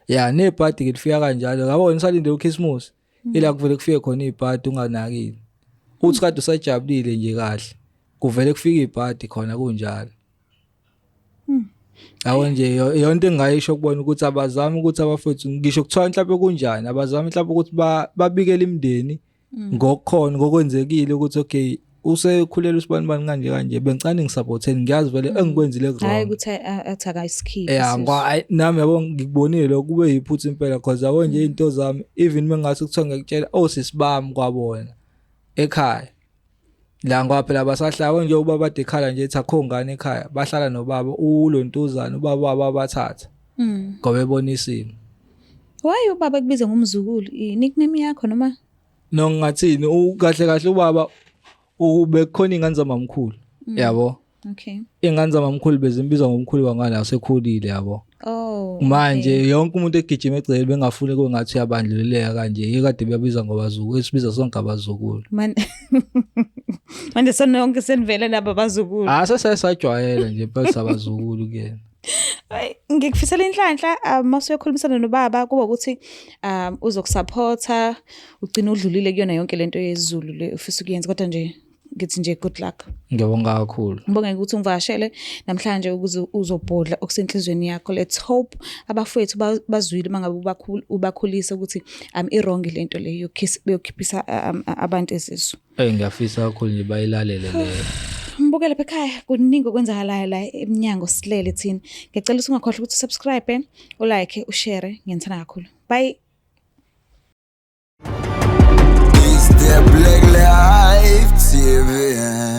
ya, nebhadi ke lifika kanjalo, yabo. Wena usalinde uChristmas, ila kuvele kufike khona ibhadi unganakile, uthi kade usajabulile nje kahle, kuvele kufike ibhadi khona kunjalo. Yabo nje, yonke engingayisho kubona ukuthi abazami ukuthi abafowethu, ngisho kuthiwa mhlawumbe kunjani, abazami mhlawumbe ukuthi babikele imindeni ngokukhona ngokwenzekile, ukuthi okay, usekhulelwe usibani bani kanje kanje, bengicane ngisupporteni, ngiyazi vele engikwenzile Hayi wrong. ukuthi athi akayisikhiphe Ya. isisu. Ngoba ayi, nami yabo ngikubonile lokho, kube yiphutha impela, cause yabo nje into zami, even mengathi kuthiwa ngiyakutshela osisi bami kwabona ekhaya la, ngoba phela basahlala nje, ubaba ade ekhala nje ethi akho ngane ekhaya, bahlala nobaba ulontuzana, ubaba wabo abathatha ngoba ebona isimo. Why ubaba kubiza ngomzukulu? I-nickname yakho noma? No, ngingathini, kahle kahle ubaba ubekukhona ingane zamamkhulu, yabo. Ingane zamamkhulu bezimbiza ngomkhulu wangala usekhulile, yabo. Oh. Manje yonke umuntu egijima egcekeni bengafuni kube ngathi uyabandlululeka kanje, yikade beyabiza ngobazukulu, esibiza sonke abazukulu. Man, manje sononke senivele nabo abazukulu. Ah, sesayajwayela nje phela sabazukulu kuyena. Hayi, ngikufisela inhlanhla mase uyokhulumisana nobaba, kuba ukuthi uzokusupporta, ugcina udlulile kuyona yonke lento yesiZulu le ufisa ukuyenza, kodwa nje ngithi nje good luck. Ngiyabonga kakhulu. Ngibonge ukuthi ungivakashele namhlanje ukuze uzobhodla okusenhlizweni yakho. Let's hope abafowethu bazwile uma ngabe ubakhulisa ukuthi i-wrong lento le yokukhiphisa abantu ezisu. Eh, ngiyafisa kakhulu nje bayilalele leyo. Mbukele lapha ekhaya, kuningi okwenzakalayo la eminyango, silele thina. Ngiyacela ukuthi ungakhohlwa ukuthi usubscribe, ulike, ushare. Ngiyanithanda kakhulu. Bye. It's the Black Life TV.